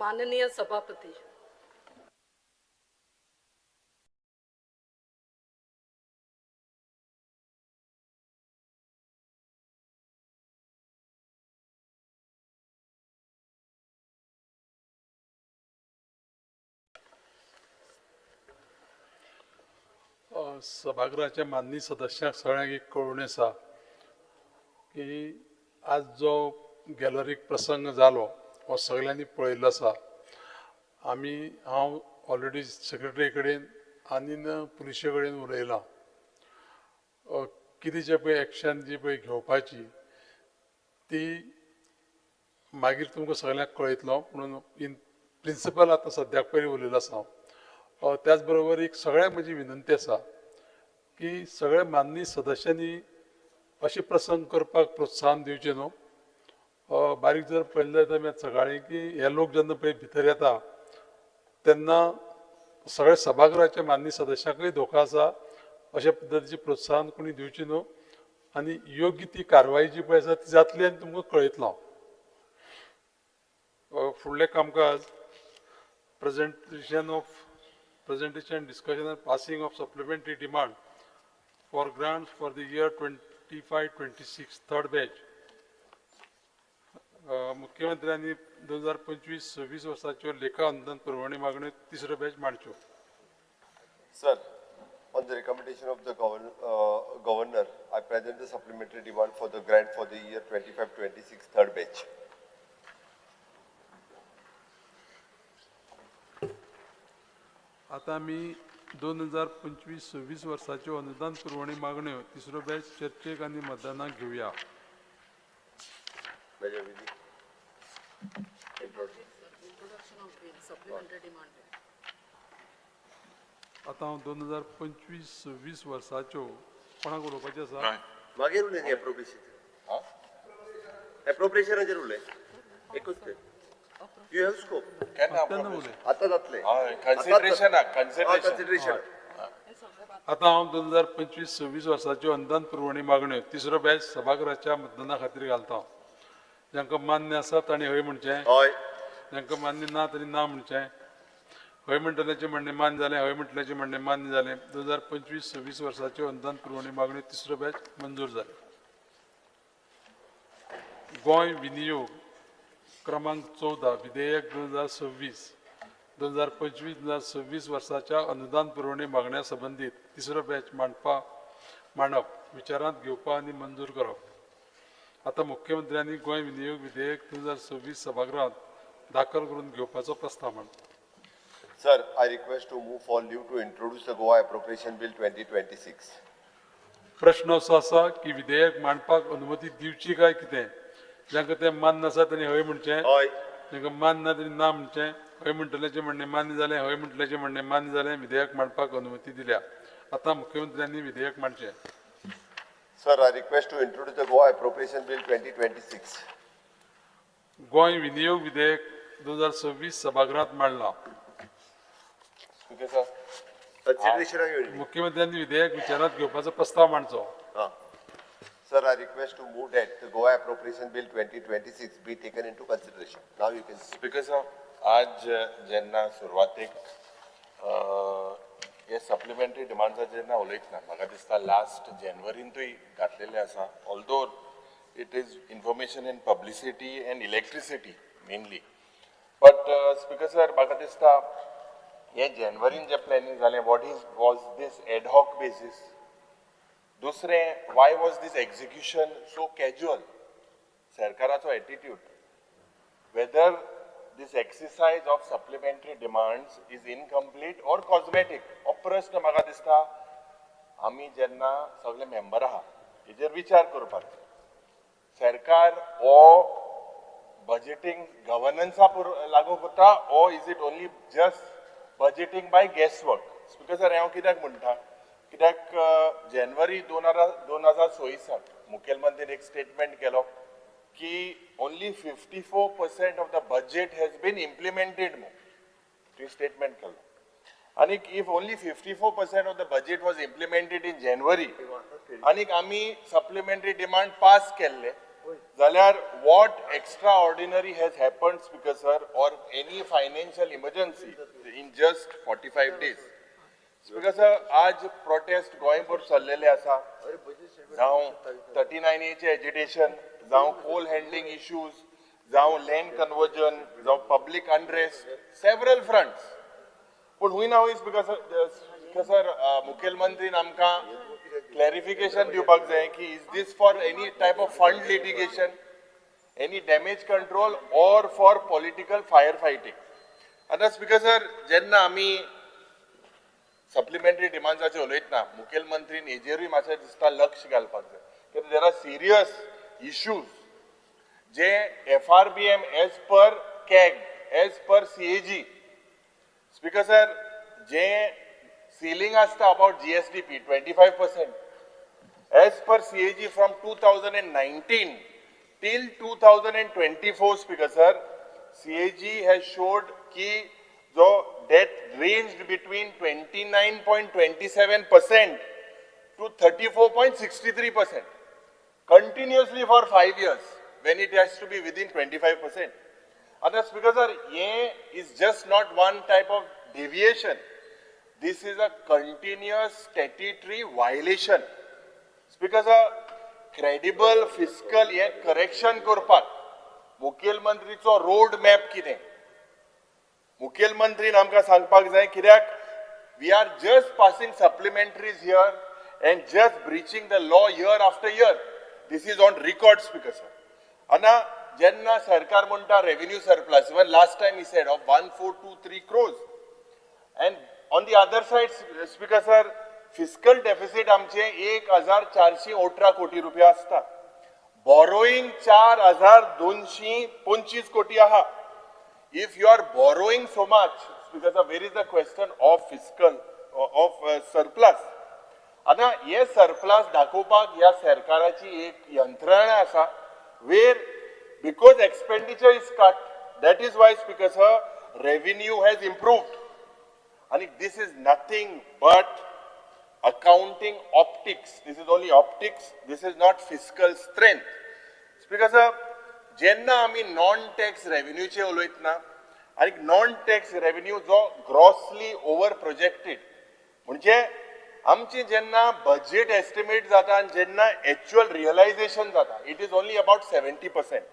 माननीय सभापती. सभागृहाच्या माननीय सदस्यांक सगळ्यांक एक कळोवणी आसा की आज जो गॅलरीक प्रसंग जालो हो सगळ्यांनी पळयल्लो आसा. आमी हांव ऑलरेडी सेक्रेटरी कडेन आनी पुलिशे कडेन उलयलां. कितें जें पळय एक्शन जी पळय घेवपाची ती मागीर तुमकां सगळ्यांक कळयतलो, म्हणून इन प्रिंसिपल आतां सद्याक पयलीं उलयलो आसा हांव. त्याच बरोबर एक सगळ्यांक म्हजी विनंती आसा की सगळ्या माननीय सदस्यांनी अशे प्रसंग करपाक प्रोत्साहन दिवचें न्हू. बारीक जर पळयलें जाल्यार आमी सकाळीं की हे लोक जेन्ना पळय भितर येता तेन्ना सगळ्या सभागृहाच्या माननीय सदस्यांकूय धोका आसा. अशा पद्दतीचें प्रोत्साहन कोणी दिवचें न्हू आनी योग्य ती कारवाय जी पळय आसा ती जातली आनी तुमकां कळयतलो. फुडलें कामकाज presentation, discussion and passing of supplementary demand for grants for the year 25-26 third batch. मुख्यमंत्र्यांनी 2025-26 वर्साच्यो लेखा अनुदान पुरवणी मागण्यो तिसरो batch मांडच्यो. Sir, on the recommendation of the governor, I present the supplementary demand for the grant for the year 25-26 third batch. आतां आमी 2025-26 वर्साच्यो अनुदान पुरवणी मागण्यो तिसरो बॅच चर्चेक आनी मतदानाक घेवया. आतां हांव 2025-26 वर्साच्यो कोणाक उलोवपाचें आसा? मागीर उलय एप्रोप्रिएशन, एप्रोप्रिएशनाचेर उलय, एकूच तें. You have scope. तेन्ना उलय. आतां जातलें. कन्सिडरेशन. आतां हांव 2025-26 वर्साच्यो अनुदान पुरवणी मागण्यो तिसरो बॅच सभागृहाच्या मतदाना खातीर घालता. जांकां मान्य आसा तांणी हय म्हणचें, हय. जांकां मान्य ना तांणी ना म्हणचें. हय म्हणटल्याचें म्हणणें मान्य जालें, हय म्हणटल्याचें म्हणणें मान्य जालें. 2025-26 वर्साच्यो अनुदान पुरवणी मागण्यो तिसरो बॅच मंजूर जालें. गोंय विनियोग क्रमांक 14 विधेयक 2026 2025-2026 वर्साच्या अनुदान पुरवणी मागण्या संबंदीत तिसरो बॅच मांडप विचारांत घेवपा आनी मंजूर करप. आतां मुख्यमंत्र्यांनी गोंय विनियोग विधेयक 2026 सभागृहांत दाखल करून घेवपाचो प्रस्ताव मांडला. Sir, I request to move for leave to introduce the Goa Appropriation Bill 2026. प्रश्न असो आसा की विधेयक मांडपाक अनुमती दिवची काय कितें? जांकां तें मान्य आसा तांणी हय म्हणचें, हय. जांकां मान्य ना तांणी ना म्हणचें. हय म्हणटल्याचें म्हणणें मान्य जालें, हय म्हणटल्याचें म्हणणें मान्य जालें. विधेयक मांडपाक अनुमती दिल्या. आतां मुख्यमंत्र्यांनी विधेयक मांडचें. Sir, I request to introduce the Goa Appropriation Bill 2026. Goa विनियोग विधेयक 2026 सभागृहांत मांडलां. मुख्यमंत्र्यांनी विधेयक विचारांत घेवपाचो प्रस्ताव मांडचो. Sir, I request to move that the Goa Appropriation Bill 2026 be taken into consideration. Now you can speak. Speaker sir, आज जेन्ना सुरवातेक हे सप्लिमेंटरी डिमांड्साचेर जेन्ना उलयतना म्हाका दिसता लास्ट जानेवारींतूय घातलेलें आसा. Although it is information and publicity and electricity mainly, but speaker sir म्हाका दिसता हे जानेवारीन जें प्लॅनिंग जालें, what is was this ad hoc basis? दुसरें, why was this execution so casual? सरकाराचो attitude, whether this exercise of supplementary demands is incomplete or cosmetic, हो प्रश्न म्हाका दिसता आमी जेन्ना सगळे मेंबर आहा हेजेर विचार करपाक जाय. सरकार हो बजेटींग गवर्नन्सा लागू करता or is it only just budgeting by guess work? Speaker sir, हांव कित्याक म्हणटा, कित्याक जानेवारी 2026 मुखेलमंत्रीन एक स्टेटमेंट केलो की only 54% of the budget has been implemented म्हूण तुवें स्टेटमेंट केलो. आनीक if only 54% of the budget was implemented in January, आनीक आमी सप्लिमेंटरी डिमांड पास केल्ले, जाल्यार what extraordinary has happened, Speaker sir, or any financial emergency in just 45 days? Speaker sir, आज protest गोंयभर चल्लेले आसा, जावं 39Aचे एजिटेशन, जावं कोल हँडलिंग इश्यूज, जावं लँड कन्वर्जन, जावं पब्लीक अनरेस्ट, सेवरल फ्रंट्स. पूण हुंय ना हुंय, स्पीकर सर, मुखेलमंत्रीन आमकां क्लॅरिफिकेशन दिवपाक जाय की is this for any type of fund litigation, any damage control or for political fire fighting? आतां स्पीकर सर, जेन्ना आमी सप्लिमेंटरी डिमांड्साचेर उलयतना मुखेलमंत्रीन हेजेरूय मातशें दिसता लक्ष घालपाक जाय, कित्याक there are serious issues J FRBM as per CAG, as per CAG. Speaker sir, J ceiling आसता about GSDP 25%, as per CAG from 2019 till 2024, Speaker sir, CAG has showed की जो debt ranged between 29.27% to 34.63% continuously for 5 years when it has to be within 25%. आतां speaker sir, हे is just not one type of deviation. This is a continuous statutory violation. Speaker sir, credible fiscal हे correction करपाक मुखेलमंत्रीचो road map कितें, मुखेलमंत्रीन आमकां सांगपाक जाय, कित्याक we are just passing supplementaries here and just breaching the law year after year. This is on record, Speaker sir. आतां जेन्ना सरकार म्हणटा revenue surplus, even last time he said of 1423 crores, and on the other side, Speaker sir, fiscal deficit आमचे 1418 कोटी रुपया आसता, borrowing 4225 कोटी आहा. If you are borrowing so much, because of where is the question of fiscal of surplus? आता हे surplus दाखोवपाक ह्या सरकाराची एक यंत्रणा आसा, where because expenditure is cut, that is why, Speaker sir, revenue has improved. आणि this is nothing but accounting optics. This is only optics. This is not fiscal strength. Speaker sir, जेन्ना आमी non tax रेव्हेन्यूचे उलयतना आनी non tax revenue जो grossly over projected, म्हणजे आमची जेन्ना budget estimate जाता आनी जेन्ना एक्च्युअल रियलायझेशन जाता, it is only about 70%.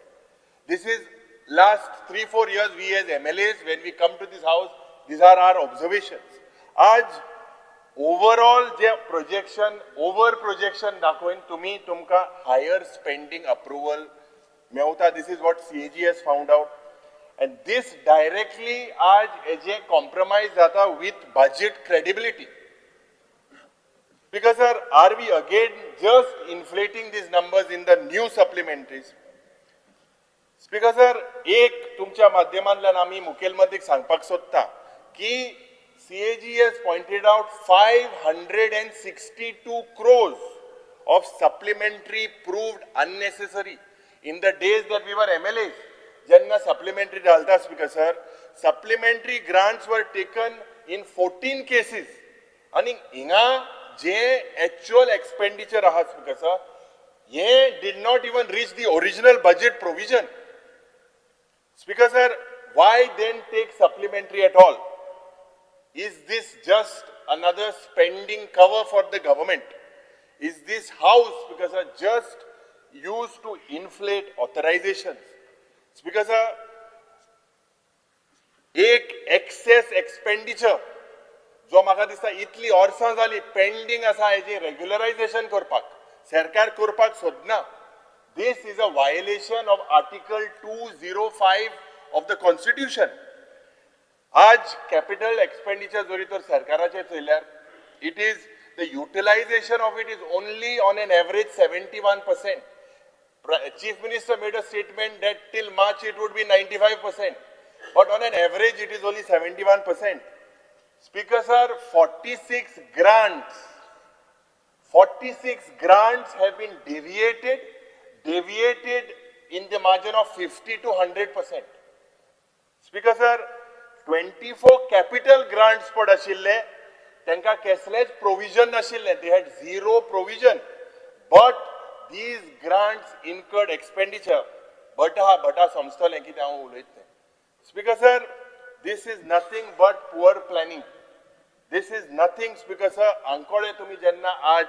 This is last 3-4 years, we as MLAs, when we come to this house, these are our observations. आज overall जे projection, over projection दाखोवन तुमी तुमकां हायर स्पेंडींग अप्रुवल मेवता. This is what CAG has found out and this directly आज हेजे compromise जाता with budget credibility. Because sir, are we again just inflating these numbers in the new supplementaries? Speaker sir, एक तुमच्या माध्यमांतल्यान आमी मुखेलमंत्रीक सांगपाक सोदता की CAG has pointed out 562 crores of supplementary proved unnecessary in the days that we were MLAs. जेन्ना supplementary घालता, Speaker sir, supplementary grants were taken in 14 cases आनी हिंगा जे एक्चुअल एक्सपेंडिचर आहा, स्पीकर सर, हे did not even reach the original budget provision. Speaker sir, why then take supplementary at all? Is this just another spending cover for the government? Is this house, because are just used to inflate authorizations? Speaker sir, एक access expenditure जो म्हाका दिसता इतली वर्सां जाली pending आसा, हेजी regularisation करपाक सरकार करपाक सोदना. This is a violation of Article 205 of the Constitution. आज कॅपिटल एक्सपेंडिचर जरी तर सरकाराचें चोयल्यार, it is the utilization of it is only on an average 71%. Chief Minister made a statement that till March it would be 95%, but on an average it is only 71%. Speaker sir, 46 grants, 46 grants have been deviated in the margin of 50 to 100%. Speaker sir, 24 capital grants पड आशिल्ले, तांकां कसलेच provision नाशिल्लें. They had zero provision, but these grants incurred expenditure. But हा समजतलें कितें हांव उलयता तें. Speaker sir, this is nothing but poor planning. This is nothing, Speaker sir. आंकोळे तुमी जेन्ना आज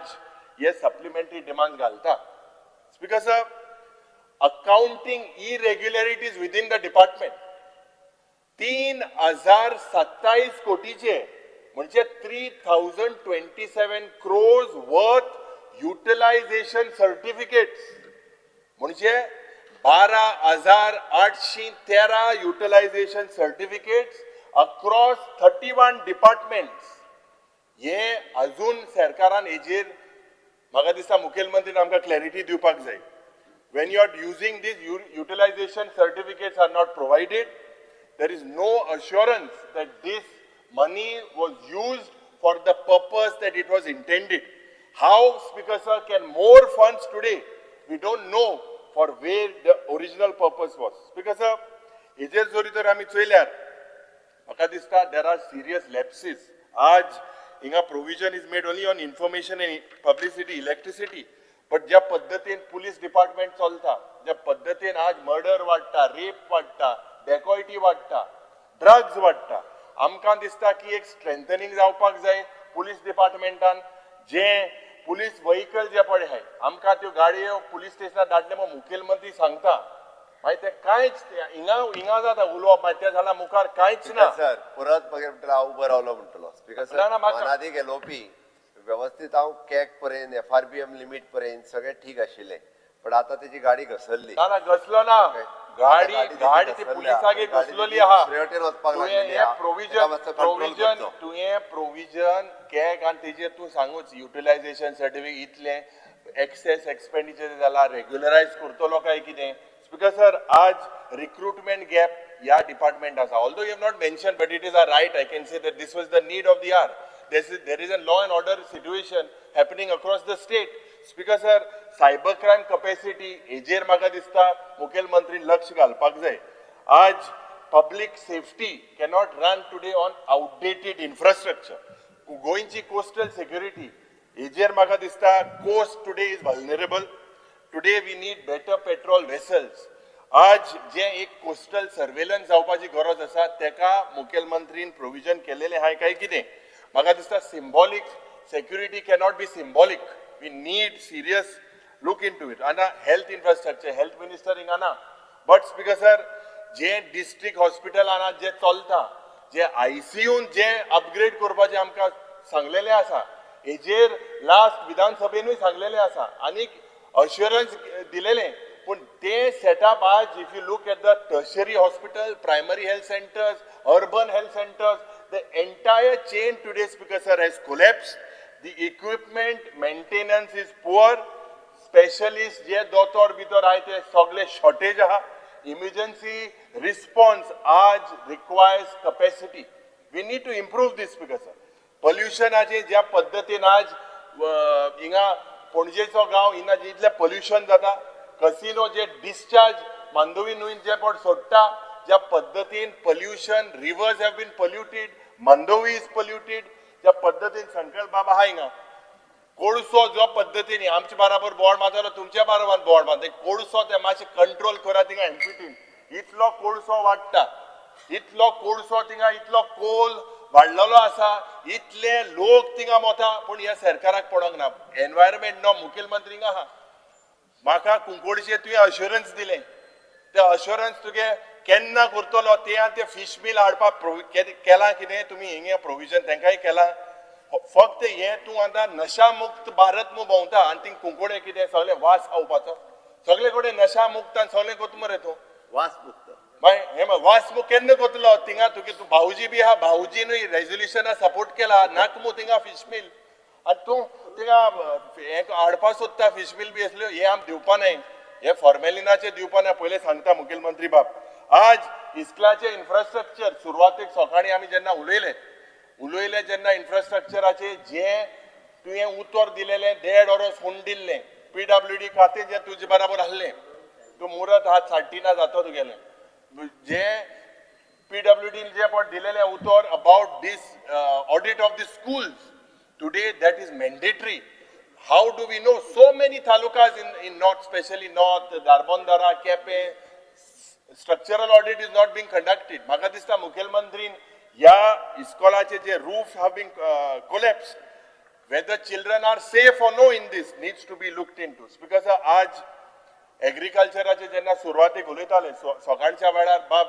हे सप्लिमेंटरी डिमांड घालता, Speaker sir, accounting irregularities within the department. 3,027 कोटीचे म्हणजे 3,027 crores worth utilization certificates, म्हणजे 12,813 utilization certificates across 31 departments. हे अजून सरकारान हेजेर म्हाका दिसता मुखेलमंत्रीन आमकां क्लॅरिटी दिवपाक जाय. When you are using these utilization certificates are not provided, there is no assurance that this money was used for the purpose that it was intended. How, Speaker sir, can more funds today? We don't know for where the original purpose was. Speaker sir, हेजेर जरी तर आमी चोयल्यार म्हाका दिसता there are serious lapses. आज हिंगा provision is made only on information and publicity, electricity, but ज्या पद्दतीन पुलीस डिपार्टमेंट चलता, ज्या पद्दतीन आज मर्डर वाडटा, रेप वाडटा, डेकॉयटी वाडटा, ड्रग्स वाडटा, आमकां दिसता की एक स्ट्रेंथनिंग जावपाक जाय पुलीस डिपार्टमेंटान. जे पुलीस व्हेकल जे पळय आहाय, आमकां त्यो गाडयो पुलीस स्टेशनार धाडले म्हूण मुखेलमंत्री सांगता, मागीर ते कांयच हिंगा हिंगा जाता उलोवप, मागीर ते जाल्यार मुखार कांयच ना. सर परत मागीर म्हणटलो हांव उबो रावलो म्हणटलो. स्पीकर सर, मनादीक एलओपी व्यवस्थीत हांव कॅक पर्यंत FRBM limit पर्यंत सगळें ठीक आशिल्लें, पण आतां तेजी गाडी घसरली. ना घसलो ना, गाडी गाडी ती पुलिसांक घसलोली आहा. तुवें प्रोविजन तुवें प्रोविजन कॅक आनी तेजेर तूं सांगूच युटिलायझेशन सर्टिफिकेट इतलें एक्सेस एक्सपेंडिचर जाला, रेग्युलरायज करतलो काय कितें. स्पीकर सर, आज रिक्रुटमेंट गॅप ह्या डिपार्टमेंट आसा. Although you have not mention, but it is a right, I can say that this was the need of the hour. There is a law and order situation happening across the state. Speaker sir, cyber crime capacity हेजेर म्हाका दिसता मुखेलमंत्रीन लक्ष घालपाक जाय. आज public safety cannot run today on outdated infrastructure. गोंयची coastal security हेजेर म्हाका दिसता coast today is vulnerable. Today we need better patrol vessels. आज जे एक कोस्टल सर्वेलन्स जावपाची गरज आसा तेका मुखेलमंत्रीन प्रोविजन केलेलें आहाय काय कितें. म्हाका दिसता symbolic security cannot be symbolic. We need serious look into it. आनी हेल्थ इन्फ्रास्ट्रक्चर, हेल्थ मिनिस्टर हिंगा ना, but speaker sir, J district हॉस्पिटलान जे चलता, जे ICU जे अपग्रेड करपाचें आमकां सांगलेलें आसा, हेजेर लास्ट विधानसभेनूय सांगलेलें आसा आनी अश्युरन्स दिलेलें, पूण ते सेटअप आज if you look at the tertiary hospital, primary health centres, urban health centres, the entire chain today, Speaker sir, has collapsed. The equipment maintenance is poor. Specialist जे दोतोर बितोर आहाय ते सगळे शॉर्टेज आहा. इमर्जन्सी रिस्पॉन्स आज requires capacity. We need to improve this, Speaker sir. पॉल्युशनाचे ज्या पद्दतीन आज हिंगा पणजेचो गांव हिंगा जितलें पॉल्युशन जाता, कसिनो जे डिस्चार्ज मांडवी न्हंयन जे पण सोडटा, ज्या पद्दतीन pollution, rivers have been polluted, Mandovi is polluted, ज्या पद्दतीन संकल्प बाबा आहा हिंगा कोळसो जो पद्दतीन आमचे बराबर बोर्ड मारतालो, तुमच्या बरोबर बोर्ड मारता, कोळसो ते मातशें कंट्रोल करा थिंगा एमपीटीन. इतलो कोळसो वाडटा, इतलो कोळसो थिंगा, इतलो कोल वाडलेलो आसा, इतले लोक थिंगा मोता, पूण ह्या सरकाराक पडोंक ना. एनवायरमेंट नो मुखेलमंत्री हिंगा आहा. म्हाका कुंकोडचे तुवें अश्युरन्स दिलें, ते अश्युरन्स तुगे केन्ना करतलो ते आनी ते फीश मिल हाडपाक केलां कितें तुमी हिंगा प्रोविजन तेंकांय केलां. फक्त हें तूं आतां नशामुक्त भारत म्हूण भोंवता आनी थिंग कुंकोडे कितें सगळें वास खावपाचो, सगळे कडेन नशामुक्त आनी सगळें करता मरे तूं वासमुक्त. मागीर हें वासमुक्त केन्ना करतलो थिंगा तुगे तूं भाऊजी बी आहा, भाऊजीनूय रेजोल्युशना सपोर्ट केला नाक मू थिंगा फीश मिल, आनी तूं थिंगा हें हाडपा सोदता फीश मिल बी आसल्यो, हें आम दिवपा न्हय, हें फॉर्मेलिनाचें दिवपा न्हय, पयलें सांगता मुखेलमंत्री बाब. आज इस्कलाचें इन्फ्रास्ट्रक्चर सुरवातेक सकाळीं आमी जेन्ना उलयले उलयले जेन्ना इन्फ्रास्ट्रक्चराचे जे तुवें उतर दिलेलें 1.5 वरस हुंड दिल्लें, PWD खातें जें तुजे बराबर आहलें, तूं मुरत हात साडटिना जाता तुगेलें, जे PWD जे पण दिलेलें उतर about this audit of the schools, today that is mandatory. How do we know? So many talukas in north, specially north, Dharbandora, Quepem, structural audit is not being conducted. म्हाका दिसता मुखेलमंत्रीन ह्या इस्कॉलाचे जे roof have been collapse, whether children are safe or no in this needs to be looked into. Because आज एग्रीकल्चराचे जेन्ना सुरवातेक उलयताले, सकाळच्या वेळार बाब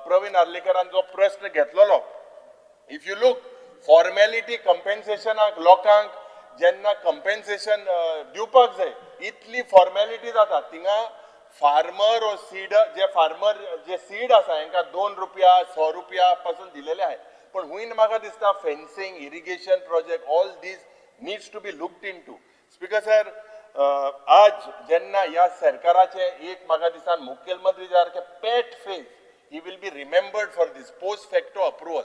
प्रवीण आर्लेकरान जो प्रस्न घेतलेलो, if you look formality कंपेन्सेशनाक लोकांक जेन्ना कंपेन्सेशन दिवपाक जाय, इतली फॉर्मेलिटी जाता थिंगा. फार्मर ओ सीड जे फार्मर जे सीड आसा हेंकां 2 रुपया 100 रुपया पासून दिलेले आहे. पण हुंयन म्हाका दिसता fencing, irrigation project, all these needs to be looked into. Speaker sir, आज जेन्ना ह्या सरकाराचे एक म्हाका दिसता मुखेलमंत्री सारके pet face, he will be remembered for this post facto approval.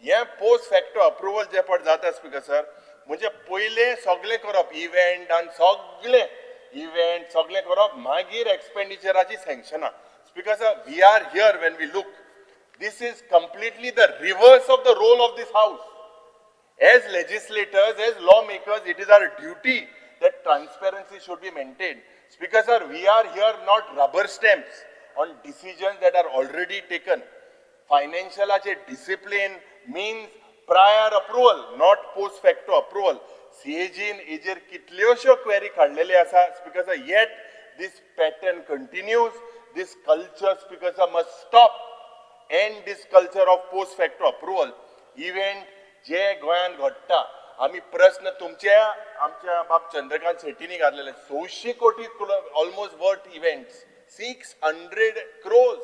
हें पोस्ट फॅक्टो अप्रुवल जे पळय जाता स्पीकर सर, म्हणजे पयलें सगळें करप, इव्हेंट आनी सगळें इव्हेंट सगळें करप, मागीर एक्सपेंडिचराची सँक्शनां. Speaker sir, we are here, when we look, this is completely the reverse of the role of this house. As legislators, as lawmakers, it is our duty that transparency should be maintained. Speaker sir, we are here not rubber stamps on decisions that are already taken. Financial discipline means prior approval, not post facto approval. CAG न हेजेर कितल्योश्यो query काडलेले आसा. Speaker sir, yet this pattern continues. This culture, Speaker sir, must stop. End this culture of post facto approval. Event जे गोंयांत घडटा, आमी प्रस्न तुमच्या आमच्या बाब चंद्रकांत शेट्टीनी घातलेले, 600 कोटी ऑलमोस्ट वर्थ इव्हेंट्स, 600 क्रोज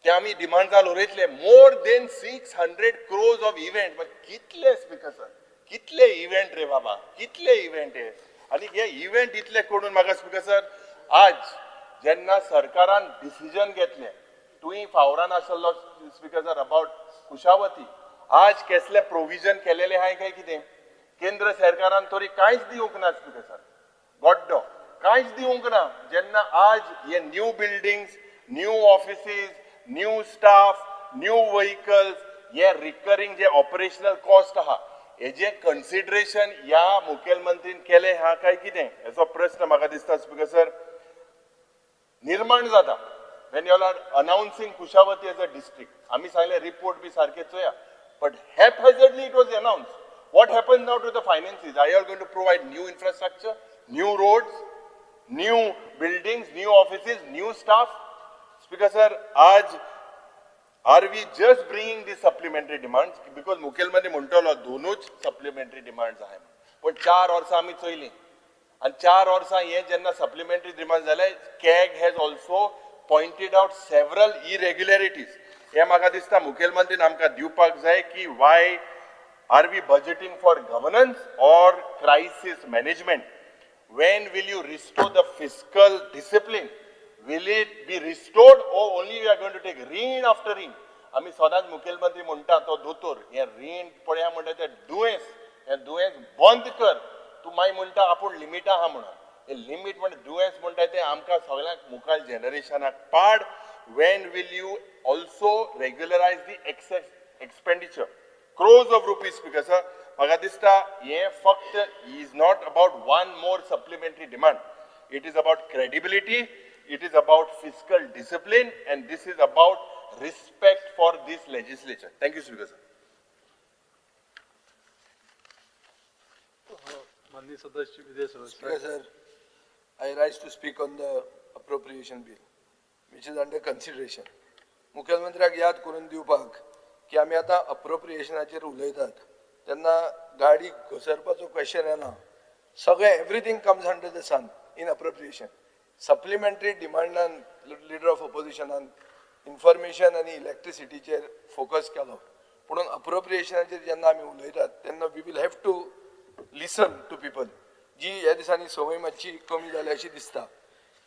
ते आमी डिमांडार उरयतले. More than 600 crores of event. कितले स्पीकर सर, कितले इव्हेंट रे बाबा, कितले इव्हेंट हे? आनी हे इव्हेंट इतले करून म्हाका स्पीकर सर, आज जेन्ना सरकारान डिसिजन घेतलें, तुवें फावरान आसलो स्पीकर सर अबाउट कुशावती, आज कसले प्रोविजन केलेले आहाय काय कितें? केंद्र सरकारान तरी कांयच दिवंक ना स्पीकर सर, गड्डो कांयच दिवंक ना. जेन्ना आज हे new buildings, new offices, new staff, new vehicles, हे रिकरींग जे ऑपरेशनल कॉस्ट आहा, हेजें कन्सिडरेशन ह्या मुखेलमंत्रीन केलें आहा काय कितें, हेचो प्रस्न म्हाका दिसता स्पीकर सर निर्माण जाता. When you are announcing Kushavati as a district, आमी सांगलें रिपोर्ट बी सारके चोया, but haphazardly it was announced. What happens now to the finances? Are you all going to provide new infrastructure, new roads, new buildings, new offices, new staff? Speaker sir, आज are we just bringing these supplementary demands? Because मुखेलमंत्री म्हणटलो दोनूच supplementary demands आहाय, पण 4 वर्सां आमी चोयलीं आनी 4 वर्सां हे जेन्ना supplementary demands जाले, CAG has also pointed out several irregularities. हे म्हाका दिसता मुखेलमंत्रीन आमकां दिवपाक जाय की why are we budgeting for governance or crisis management? When will you restore the fiscal discipline? Will it be restored or only we are going to take rin after rin? आमी सदांच मुखेलमंत्री म्हणटा तो दोतोर, हें रीण पळया म्हणटा तें दुयेंस, हें दुयेंस बंद कर. तूं मागीर म्हणटा आपूण लिमिटा आहा म्हणून, हें लिमीट म्हणजे दुयेंस म्हणटा तें आमकां सगळ्यांक मुखार जनरेशनाक पाड. When will you also regularize the excess expenditure? Crores of rupees, Speaker sir. म्हाका दिसता हें फक्त is not about one more supplementary demand. It is about credibility, it is about fiscal discipline, and this is about respect for this legislature. Thank you, Speaker sir. माननीय सदस्य Vijay Speaker Sardesai. sir, I rise to speak on the appropriation bill, which is under consideration. मुखेलमंत्र्याक याद करून दिवपाक की आमी आतां अप्रोप्रिएशनाचेर उलयतात तेन्ना गाडी घसरपाचो क्वेश्चन येना. सगळें everything comes under the sun in appropriation. Supplementary डिमांडान leader of ऑपोजिशनान information आनी इलेक्ट्रिसिटीचेर फोकस केलो, पुणून अप्रोप्रिएशनाचेर जेन्ना आमी उलयतात तेन्ना we will have to listen to people, जी ह्या दिसांनी संवय मातशी कमी जाल्या अशी दिसता.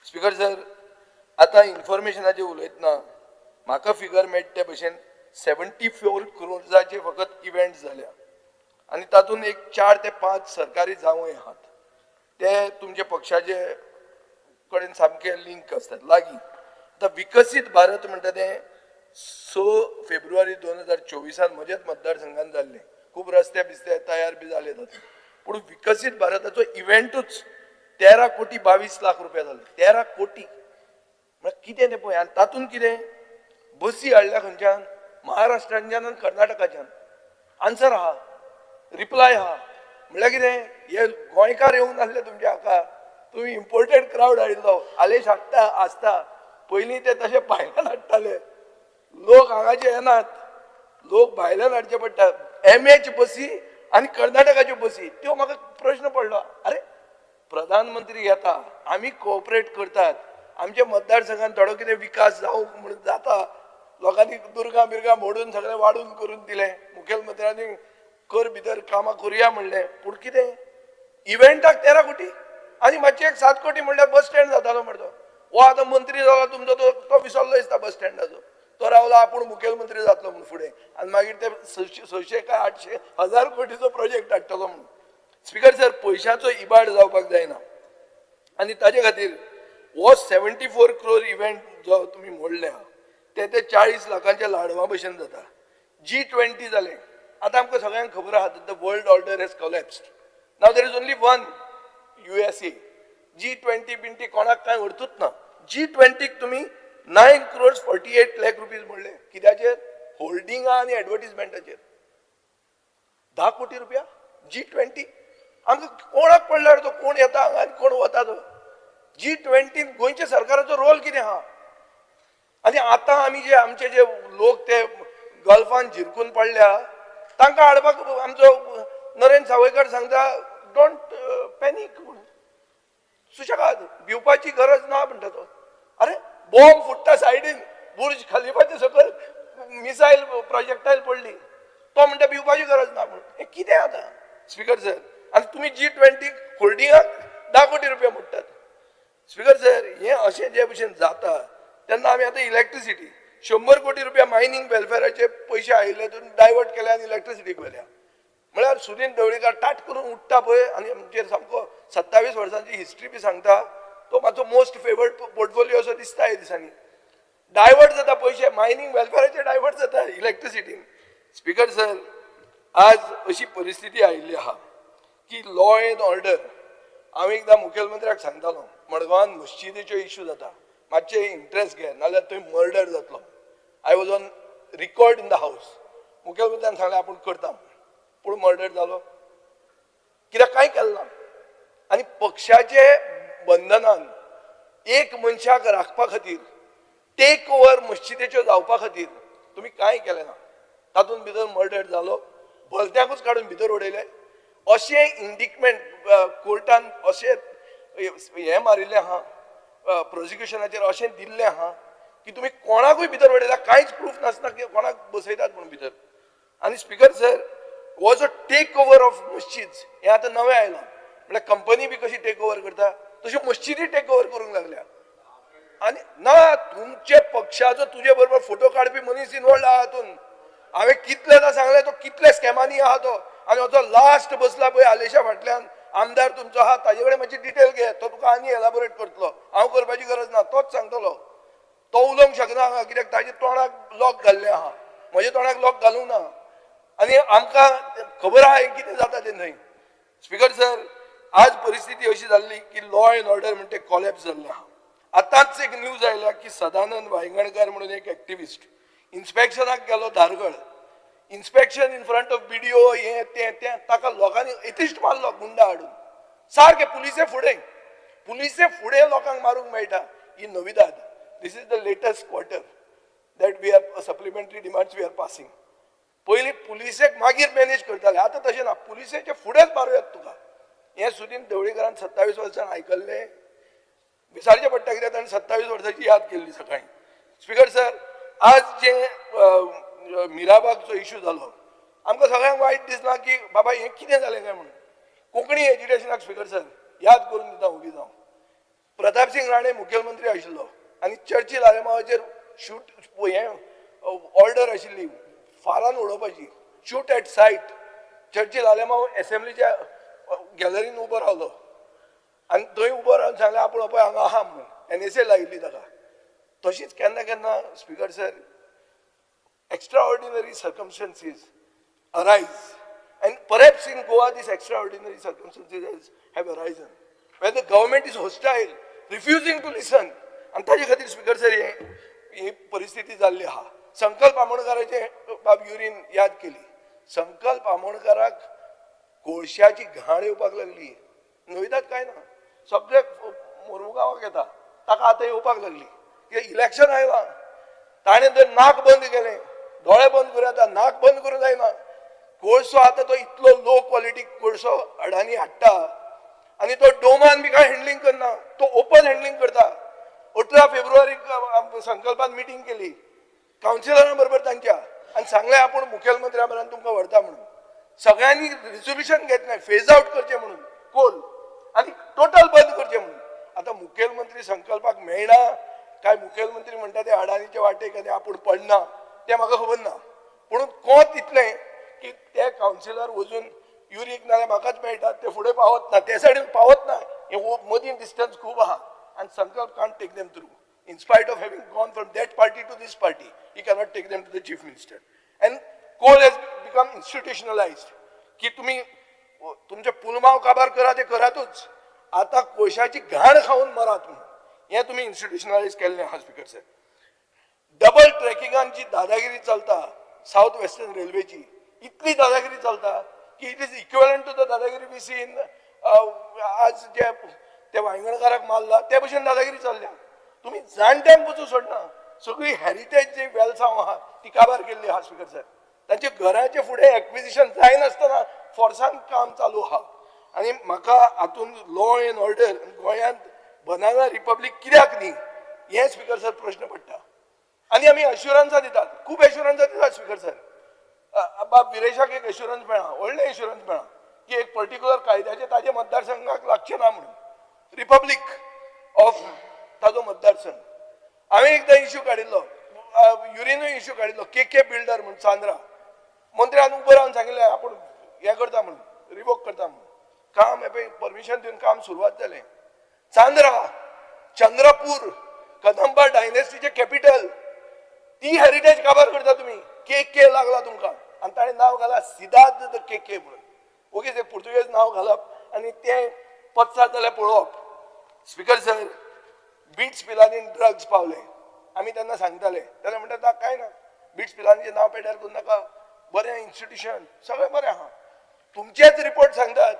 स्पीकर सर, आतां इन्फॉर्मेशनाचेर उलयतना म्हाका फिगर मेळटा ते भशेन 74 क्रोर्साचे फकत इव्हेंट्स जाल्या आनी तातूंत एक 4 ते 5 सरकारी जावंय आहात, ते तुमच्या पक्षाचे कडेन सामके लिंक आसतात लागीं. आतां विकसीत भारत म्हणटा तें 6 फेब्रुवारी 2024 म्हज्याच मतदारसंघान जाल्लें, खूब रस्ते बिस्ते तयार बी जाले तातूंत. पूण विकसीत भारताचो इव्हेंटूच 13 कोटी 22 लाख रुपया जाले. 13 कोटी म्हळ्यार कितें तें पळय. आनी तातूंत कितें बसी हाडल्या खंयच्यान? महाराष्ट्रांच्यान आनी कर्नाटकाच्यान. आन्सर आहा, रिप्लाय आहा. म्हणल्यार कितें, हे गोंयकार येवंक नासले तुमच्या हाका, तुमी इम्पोर्टेड क्रावड हाडिल्लो. आलेश हाडटा आसता. पयलीं ते तशे भायल्यान हाडटाले. लोक हांगाचे येनात, लोक भायल्यान हाडचे पडटा. एमएच बसी आनी कर्नाटकाच्यो बसी त्यो. म्हाका प्रश्न पडलो, अरे, प्रधानमंत्री येता, आमी कोऑपरेट करतात, आमच्या मतदारसंघात थोडो कितें विकास जावंक म्हणून जाता. लोकांनी दुर्गां बिर्गां मोडून सगळें वाडून करून दिलें. मुखेलमंत्र्यांनी कर भितर कामां करुया म्हणलें. पूण कितें, इव्हेंटाक 13 कोटी आनी मातशें एक 7 कोटी म्हणल्यार बस स्टँड जातालो मरे तो. हो आतां मंत्री जाला तुमचो, तो तो विसरलो दिसता बस स्टँडाचो. तो रावला आपूण मुखेलमंत्री जातलो म्हणून फुडें आनी मागीर ते 600 काय 800 1000 कोटीचो प्रोजेक्ट हाडटलो म्हणून. स्पिकर सर, पयशांचो इबाड जावपाक जायना आनी ताजे खातीर हो 74 क्रोर इव्हेंट जो तुमी मोडल्या ते ते 40 लाखांच्या लाडवा भशेन जाता. जी 20 जालें. आतां आमकां सगळ्यांक खबर आहा, the world order has collapsed. Now there is only one, USA. G 20 बिंटी कोणाक कांय अर्थूच ना. जी 20क तुमी 9 crores 48 lakh rupees म्हणले. कित्याचेर? होल्डिंगा आनी एडवर्टीजमेंटाचेर 10 कोटी रुपया. जी 20 आमकां कोणाक पडल्यार तो कोण येता हांगा आनी कोण वता तो. जी 20न गोंयच्या सरकाराचो रोल कितें आहा? आनी आतां आमी जे आमचे जे लोक ते गल्फान झिरकून पडल्या तांकां हाडपाक आमचो नरेंद्र सावयकर सांगता, "Don't panic" म्हणून. सुशेगाद, भिवपाची गरज ना म्हणटा तो. अरे, बॉम्ब फुट्टा सायडीन, बुर्ज खलिफाच्या सकयल मिसायल प्रोजेक्टायल पडली, तो म्हणटा भिवपाची गरज ना म्हणून. हें कितें आतां, स्पिकर सर? आनी तुमी जी 20 होल्डिंगाक 10 कोटी रुपया मोडटात. स्पिकर सर, हें अशें जे भशेन जाता तेन्ना आमी आतां इलेक्ट्रिसिटी 100 कोटी रुपया मायनींग वेलफेराचे पयशे आयिल्ले तितून डायवर्ट केले आनी इलेक्ट्रिसिटीक व्हेल्या. म्हळ्यार सुदीन ढवळीकार ताट करून उठ्ठा पळय आनी आमचेर सामको 27 वर्सांची हिस्ट्री बी सांगता. तो मातसो मोस्ट फेवर्ड पोर्टफोलियो असो दिसता ह्या दिसांनी. डायवर्ट जाता पयशे, मायनींग वेलफेराचे डायवर्ट जाता इलेक्ट्रिसिटीन. स्पिकर सर, आज अशी परिस्थिती आयिल्ली आहा की लॉ एंड ऑर्डर, हांव एकदां मुखेलमंत्र्याक सांगतालो, मडगांवान मस्जिदीच्यो इश्यू जाता, मातशे इंट्रस्ट घे, नाल्यार थंय मर्डर जातलो. I was on record in the house. मुखेलमंत्र्यान सांगलें आपूण करता, पूण मर्डर जालो कित्याक? कांय केलें ना. आनी पक्षाचे बंधनान एक मनशाक राखपा खातीर, टेक ओवर मस्जिदेच्यो जावपा खातीर तुमी कांय केलें ना. तातूंत भितर मर्डर जालो, भलत्याकूच काडून भितर उडयले. अशें इंडिकमेंट कोर्टान अशें हें मारिल्लें आहा, प्रोसिक्युशनाचेर अशें दिल्लें आहा की तुमी कोणाकूय भितर उडयला, कांयच प्रूफ नासतना की कोणाक बसयतात म्हणून भितर. आनी स्पिकर सर, हो जो टेक ओवर ऑफ मस्जिद हें आतां नवें आयलां. म्हळ्यार कंपनी बी कशी टेक ओवर करता तशी मस्जिदी टेक ओवर करूंक लागल्या. आनी ना तुमचे पक्षाचो तुजे बरोबर फोटो काडपी मनीस इनवॉल्ड आहा हातून. हांवें कितलेदां सांगलें, तो कितले स्कॅमांनी आहा तो. आनी हो जो लास्ट बसला पळय आलेशा फाटल्यान आमदार तुमचो आहा, ताजे कडेन मातशी डिटेल घे. तो तुका आनी एलाबोरेट करतलो, हांव करपाची गरज ना. तोच सांगतलो. तो उलोवंक शकना हांगा कित्याक ताजे तोंडाक लॉक घाल्लें आहा. म्हज्या तोंडाक लॉक घालूंक ना आनी आमकां खबर आहा हें कितें जाता तें न्हय. स्पिकर सर, आज परिस्थिती अशी जाल्ली की लॉ एंड ऑर्डर म्हणटे कॉलॅप्स जाल्लें आहा. आतांच एक न्यूज आयल्या की सदानंद वायंगणकार म्हणून एक एक्टिविस्ट इन्स्पेक्शनाक गेलो Dhargal. Inspection in front of BDO, हें तें तें, ताका लोकांनी एथिस्ट मारलो गुंडा हाडून. सारकें पुलिसे फुडें, पुलिसे फुडें लोकांक मारूंक मेळटा ही नविदाद. This is the latest quarter that we are supplementary demands we are passing. पयलीं पुलिसेक मागीर मॅनेज करताले, आतां तशें ना, पुलिसेचे फुडेंच मारूयात तुका. हें सुदीन ढवळीकरान 27 वर्सां आयकल्लें विचारचें पडटा, कित्याक ताणें 27 वर्सांची याद केल्ली सकाळी. स्पिकर सर, आज जे मिराबागचो इशू जालो, आमकां सगळ्यांक वायट दिसलां की बाबा हें कितें जालें काय म्हणून. कोंकणी एजिटेशनाक, स्पिकर सर, याद करून दिता ओगी जावं, प्रतापसिंग राणे मुखेलमंत्री आशिल्लो आनी चर्चिल आलेमावाचेर शूट हें ऑर्डर आशिल्ली फारान उडोवपाची, shoot at sight. Churchill Alemao एसेंब्लीच्या गॅलरीन उबो रावलो आनी थंय उबो रावन सांगलें आपूण पळय हांगा आहा म्हणून. एनएसए लायिल्ली ताका. तशीच केन्ना केन्ना, speaker sir, extraordinary circumstances arise and perhaps Perhaps in Goa this extraordinary circumstances have arisen where the government is hostile, refusing to listen. आनी ताजे खातीर स्पीकर सर ही परिस्थिती जाल्ली आहा. संकल्प आमोणकाराचे बाब युरीन याद केली. संकल्प आमोणकाराक कोळशाची घाण येवपाक लागली. नविदात काय ना, सगळे मोरमुगांवाक येता, ताका आतां येवपाक लागली. कित्याक इलेक्शन आयलां, ताणें जर नाक बंद केलें, दोळे बंद करूं येता, नाक बंद करूं जायना. कोळसो आतां तो इतलो लो क्वॉलिटी कोळसो अडानी हाडटा आनी तो डोमान बी कांय हँडलिंग करना, तो ओपन हँडलिंग करता. 18 फेब्रुवारीक संकल्पान मिटींग केली कावन्सिलरां बरोबर तांच्या आनी सांगलें आपूण मुखेलमंत्र्या बरोबर तुमकां व्हरता म्हणून. सगळ्यांनी रिजोल्युशन घेतलें फेज आउट करचें म्हणून कोल आनी टोटल बंद करचें म्हणून. आतां मुखेलमंत्री संकल्पाक मेळना काय मुखेलमंत्री म्हणटा ते अडानीचे वाटेक आनी आपूण पडना तें म्हाका खबर ना. पूण कोत इतलें की ते कावन्सिलर वचून युरीक नाल्यार म्हाकाच मेळटात, ते फुडें पावत ना, ते सायडीन पावत ना. हे मदीं डिस्टन्स खूब आहा आनी Sankalp can't take them through. In spite of having gone from that party to this party, he cannot take them to the chief minister. And coal has become institutionalized. की तुम्ही तुमचे पुलमाव काबार करा ते करातूच, आता कोळशाची घाण खावन मरात म्हणून हें तुमी इन्स्टिट्युशनलायज केल्लें आहा. स्पीकर सर, डबल ट्रॅकिंगान जी दादागिरी चलता सावथ वेस्टर्न रेल्वेची, इतली दादागिरी चलता की it is equivalent to the दादागिरी we see in आज जे ते वांयगणकाराक मारला ते भशेन दादागिरी चल्ल्या. तुमी जाणट्यांक पसून सोडना, सगळी हेरिटेज जी वेलसांव आहा ती काबार केल्ली आहा. स्पीकर सर, तांच्या घराचे फुडें एक्विजिशन जायनासतना फोर्सान काम चालू आहा. आनी म्हाका हातून लॉ एंड ऑर्डर गोंयांत बनाना रिपब्लीक कित्याक न्ही हें स्पीकर सर प्रश्न पडटा. आनी आमी एश्युरन्सां दितात, खूब एश्युरन्सां दितात स्पीकर सर. बाब विरेशाक एक एश्युरन्स मेळ्ळा, व्हडलें एश्युरन्स मेळ्ळा की एक पर्टिक्युलर कायद्याचें ताजे मतदारसंघाक लागचें ना म्हणून, रिपब्लीक ऑफ ताजो मतदारसंघ. हांवें एकदां इश्यू काडिल्लो, युरिनूय इश्यू काडिल्लो, के के बिल्डर म्हूण चांद्रा मंत्र्यान उबो रावन सांगिल्लें आपूण हें करता म्हणून, रिवोक करता म्हणून. काम हें पळय परमिशन दिवन काम सुरवात जालें. चांद्रा, चंद्रपूर, कदंबा डायनेस्टीचें कॅपिटल, ती हेरिटेज काबार करता तुमी. के के लागला तुमकां आनी ताणें नांव घाला सिदाद the के के म्हणून. ओगीच एक पुर्तुगेज नांव घालप आनी तें पत्सार जाल्यार पळोवप. स्पीकर सर, बिट्स पिलानीन ड्रग्स पावले, आमी तेन्ना सांगताले, तेन्ना म्हणटा कांय ना, बिट्स पिलानीचें नांव पेड्यार करूं नाका, बरें इन्स्टिट्युशन सगळें बरें आहा. तुमचेच रिपोर्ट सांगतात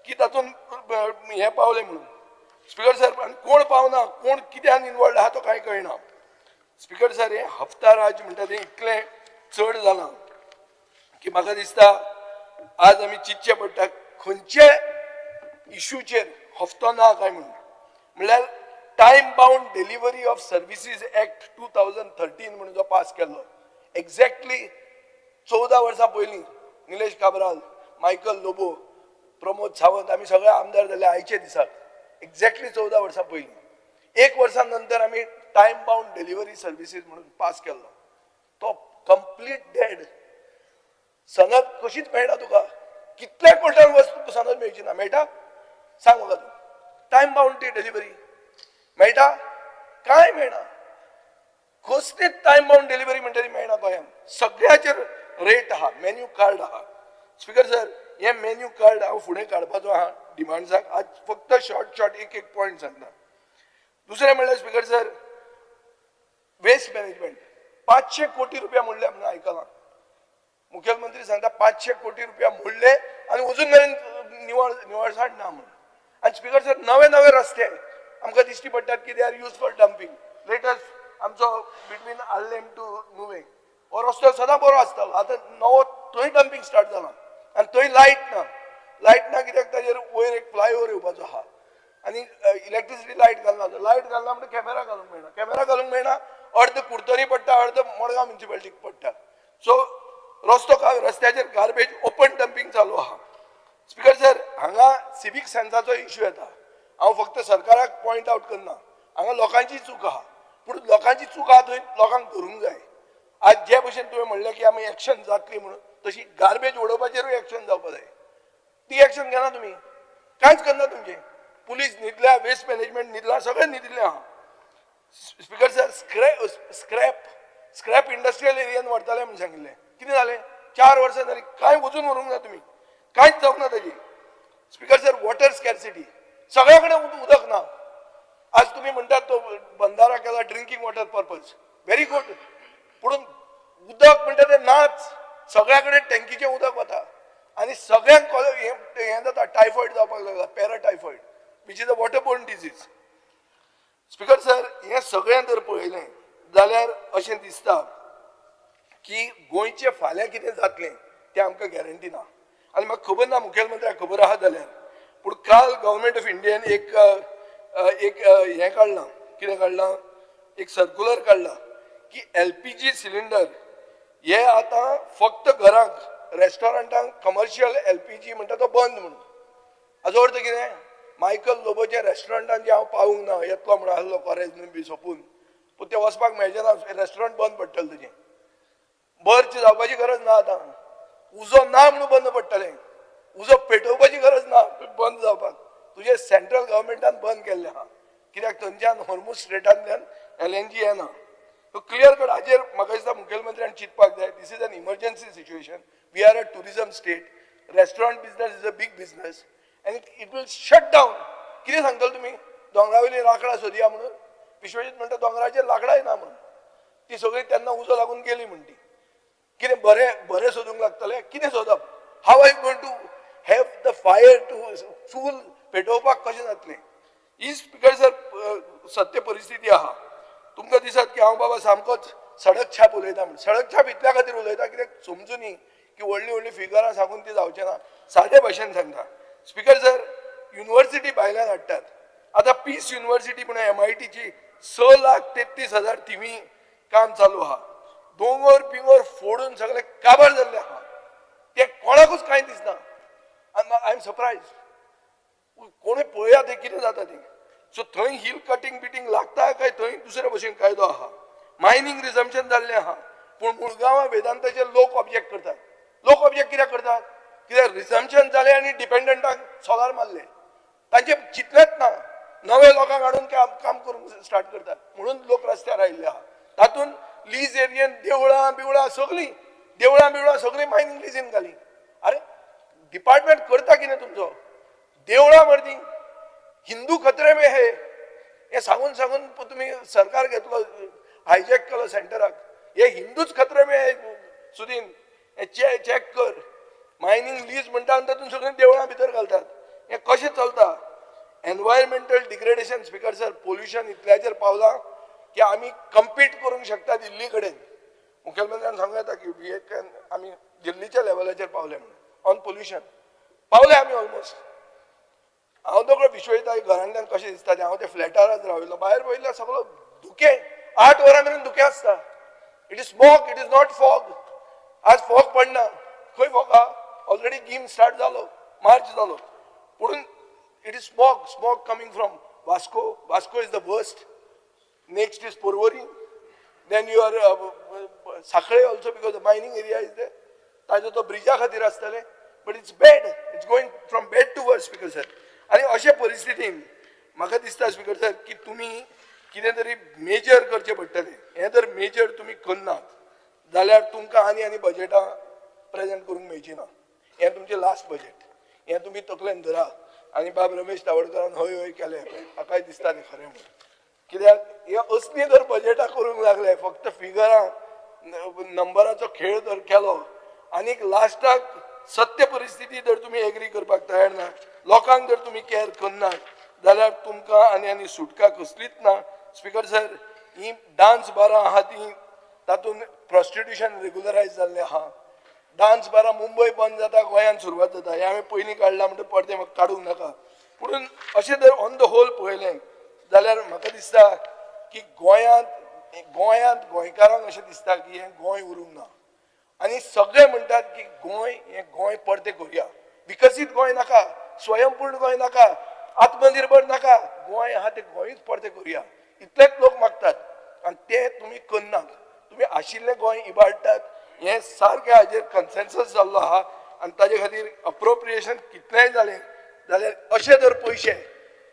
की तातूंत हें पावलें म्हणून. स्पीकर सर, आनी कोण पावना, कोण कित्यान इनवॉल्ड आहा तो कांय कळना. स्पीकर सर, हें हप्ता राज म्हणटा तें इतलें चड जालां की म्हाका दिसता आज आमी चिंतचें पडटा खंयचे इशूचेर हप्तो ना काय म्हणून. म्हणल्यार Time Bound Delivery of Services Act 2013 म्हणून जो पास केल्लो, एक्झॅक्टली 14 वर्सां पयलीं निलेश काब्राल, मायकल लोबो, प्रमोद सावंत आमी सगळे आमदार जाले. आयचे दिसाक एक्झॅक्टली 14 वर्सां पयलीं, एक वर्सा नंतर आमी टायम बाउंड डिलिव्हरी सर्विसीस म्हणून पास केल्लो, तो कंप्लीट डेड. सनद कशीच मेळटा तुका, कितल्या कोर्टान वच तुका सनद मेळची ना. मेळटा? सांग म्हाका तूं, टायम बाउंड ती डिलिव्हरी मेळटा? कांय मेळना. कसलीच टायम बाउंड डिलिव्हरी म्हणटा ती मेळना गोंयांत. सगळ्याचेर रेट आहा, मेन्यू कार्ड आहा. स्पीकर सर, हें मेन्यू कार्ड हांव फुडें काडपाचो आहा डिमांड्साक. आज फक्त शॉर्ट शॉर्ट एक एक पॉयंट सांगता. दुसरें म्हणल्यार स्पीकर सर, वेस्ट मॅनेजमेंट 500 कोटी रुपया मोडले म्हणून आयकलां. मुखेलमंत्री सांगता 500 कोटी रुपया मोडले आनी अजून मेरेन निवळसाण ना म्हणून. आनी स्पीकर सर, नवे नवे रस्ते आमकां दिश्टी पडटात की they are used for dumping. Latest आमचो बिटवीन आर्लेम टू नुवे हो रस्तो सदां बरो आसतालो, आतां नवो थंय डंपींग स्टार्ट जाला आनी थंय लायट ना. लायट ना कित्याक ताजेर वयर एक फ्लायओवर येवपाचो आहा आनी इलेक्ट्रिसिटी लायट घालना. लायट घालना म्हणटा कॅमेरा घालूंक मेळना, कॅमेरा घालूंक मेळना, अर्द कुडतरी पडटा, अर्द मडगांव म्युनिसिपालिटीक पडटा. सो रस्तो रस्त्याचेर गार्बेज ओपन डंपींग चालू आहा. स्पीकर सर, हांगा सिवीक सेन्साचो इश्यू येता. हांव फक्त सरकाराक पॉयंट आउट करना, हांगा लोकांची चूक आहा. पूण लोकांची चूक आहा थंय लोकांक धरूंक जाय. आज जे भशेन तुवें म्हणलें की आमी एक्शन जातली म्हणून, तशी गार्बेज उडोवपाचेरूय एक्शन जावपा जाय. ती एक्शन घेना तुमी, कांयच करना. तुमचें पुलीस न्हिदल्या, वेस्ट मॅनेजमेंट न्हिदला, सगळें न्हिदिल्लें आहा. Speaker sir, scrap industrial एरियान व्हरताले म्हणून सांगिल्लें, कितें जालें? 4 वर्सां जालीं, कांय वचून व्हरूंक ना तुमी. कांयच जावंक ना ताजी. स्पिकर सर, वॉटर स्कॅर्सिटी, सगळ्या कडेन उदक ना. आज तुम्ही म्हणटात तो बंधारा केला drinking water purpose, very good, पूण उदक म्हणटा तें नाच. सगळ्या कडेन टँकीचें उदक वता आनी सगळ्यांक हें जाता, टायफॉयड जावपाक लागला, paratyphoid, which is a water borne disease. Speaker sir, हें सगळें जर पळयलें जाल्यार अशें दिसता की गोंयचें फाल्यां कितें जातलें तें आमकां गॅरंटी ना. आनी म्हाका खबर ना मुखेलमंत्र्याक खबर आहा जाल्यार, पूण काल गव्हर्मेंट ऑफ इंडियन एक एक हें काडलां, कितें काडलां, एक सर्कुलर काडलां की LPG cylinder हे आतां फक्त घरांक, रेस्टॉरंटांक कमर्शियल LPG म्हणटा तो बंद म्हणून. हाजो अर्थ कितें, मायकल लोबोच्या रेस्टॉरंटान जे हांव पावूंक ना, येतलो म्हणून आसलो कॉरेज बी सोंपून, पूण ते वचपाक मेळचें ना, रेस्टॉरंट बंद पडटलें तुजें. बर्च जावपाची गरज ना आतां, उजो ना म्हणून बंद पडटलें, उजो पेटोवपाची गरज ना बंद जावपाक. तुजें सेंट्रल गव्हर्मेंटान बंद केल्लें आहा, कित्याक थंयच्यान हॉर्मुज स्ट्रेटांतल्यान LNG येना. सो क्लियर कट हाजेर म्हाका दिसता मुखेलमंत्र्यान चिंतपाक जाय. This is an emergency situation. We are a tourism state, restaurant business is a big business आनी it will shut down. कितें सांगतले तुमी, दोंगरा वयलीं लांकडां सोदया म्हणून? विश्वजीत म्हणटा दोंगराचेर लांकडांय ना म्हणून, ती सगळीं तेन्ना उजो लागून गेली म्हणटी. कितें बरें बरें सोदूंक लागतलें, कितें सोदप? How I going to have the fire to चूल पेटोवपाक कशें जातलें? ही स्पिकर सर सत्य परिस्थिती आहा. तुमकां दिसत की हांव बाबा सामकोच सडक छाप उलयता म्हण. सडक छाप इतल्या खातीर उलयता कित्याक समजुनी की व्हडलीं व्हडलीं फिगरां सांगून ती जावचें ना, सादे भाशेन सांगता. स्पिकर सर, युनिवर्सिटी भायल्यान हाडटात. आतां पीस युनिवर्सिटी म्हणून MITची 6,33,000 थिवी काम चालू आहा. दोंगर बिंगर फोडून सगळे काबार जाल्ले आहा, ते कोणाकूच कांय दिसना. I am surprise, कोणूय पळया तें कितें जाता तें. सो थंय हिल कटींग बिटींग लागता काय थंय दुसरे भशेन कायदो आहा. मायनींग रिजम्पशन जाल्लें आहा, पूण मुळगांवां वेदांताचे लोक ऑब्जेक्ट करतात. लोक ऑब्जेक्ट कित्याक करतात? कित्याक रिजम्पशन जालें आनी डिपेंडंटाक सोलार मारले, तांचे चिंतलेंच ना. नवे लोकांक हाडून काम करूंक स्टार्ट करतात, म्हणून लोक रस्त्यार आयिल्ले आहा. तातूंत लीज एरियेन देवळां बिवळां सगळीं, देवळां बिवळां सगळीं मायनींग लिजीन घाली. अरे डिपार्टमेंट करता कितें तुमचो? देवळां मर्दी हिंदू खतरे में हे, हें सांगून सांगून तुमी सरकार घेतलो, हायजॅक केलो सेंटराक. हे हिंदूच खतरे में हे सुदीन, हे चॅक कर. मायनींग लीज म्हणटा आनी तातूंत सगळीं देवळां भितर घालतात. हें कशें चलता? Environmental degradation speaker sir, pollution इतल्याचेर पावलां की आमी कम्पीट करूंक शकता दिल्ली कडेन. मुखेलमंत्र्यान सांगूं येता की we can, आमी दिल्लीच्या लेवलाचेर पावले म्हणून ऑन पोल्युशन पावले आमी ऑलमोस्ट. हांव दोगो विश्वजिता घरांतल्यान कशें दिसता तें, हांव ते फ्लॅटारच राविल्लो, भायर पळयल्यार सगळो धुकें, 8 वरां मेरेन धुकें आसता. It is smog, it is not fog. आज फॉग पडना, खंय फॉग आहा? ऑलरेडी गीम स्टार्ट जालो, मार्च जालो, पूण it is smog. Smog coming from Vasco. Vasco is the worst, next is Porvorim, then your Sanquelim also, because the mining area is there. ताजो तो ब्रिजा खातीर आसतलें, but it's bad, it's going from bad to worse speaker sir. आनी अशे परिस्थितीन म्हाका दिसता speaker sir की तुमी कितें तरी मेजर करचें पडटलें. हें जर मेजर तुमी करनात जाल्यार तुमकां आनी आनी बजेटां प्रेजेंट करूंक मेळची ना. हें तुमचें लास्ट बजेट, हें तुमी तकलेन धरा. आनी बाब रमेश तावडकरान हय हय केलें, हाकाय दिसता तें खरें म्हणून. कित्याक हे असली जर बजेटां करूंक लागले, फक्त फिगरां नंबराचो खेळ जर केलो आनीक लास्टाक सत्य परिस्थिती जर तुमी एग्री करपाक तयार ना, लोकांक जर तुमी कॅर करनात जाल्यार तुमकां आनी आनी सुटका कसलीच ना. स्पिकर सर, ही डान्स बारां आहा ती तातूंत प्रोस्टिट्युशन रेगुलरायज जाल्लें आहा. डान्स बारां मुंबय बंद जाता, गोंयांत सुरवात जाता. हें हांवें पयलीं काडलां म्हणटा परतें म्हाका काडूंक नाका. पूण अशें जर ऑन the whole पळयलें जाल्यार म्हाका दिसता की गोंयांत गोंयांत गोंयकारांक अशें दिसता की हें गोंय उरूंक ना. आनी सगळे म्हणटात की गोंय हें गोंय परतें करुया, विकसीत गोंय नाका, स्वयंपूर्ण गोंय नाका, आत्मनिर्भर नाका, गोंय आहा तें गोंयूच परतें करुया, इतलेच लोक मागतात. आनी तें तुमी करनात, तुमी आशिल्लें गोंय इबाडटात. हें सारकें हाजेर कन्सेन्सस जाल्लो आहा. आनी ताजे खातीर अप्रोप्रिएशन कितलेंय जालें जाल्यार अशे जर पयशे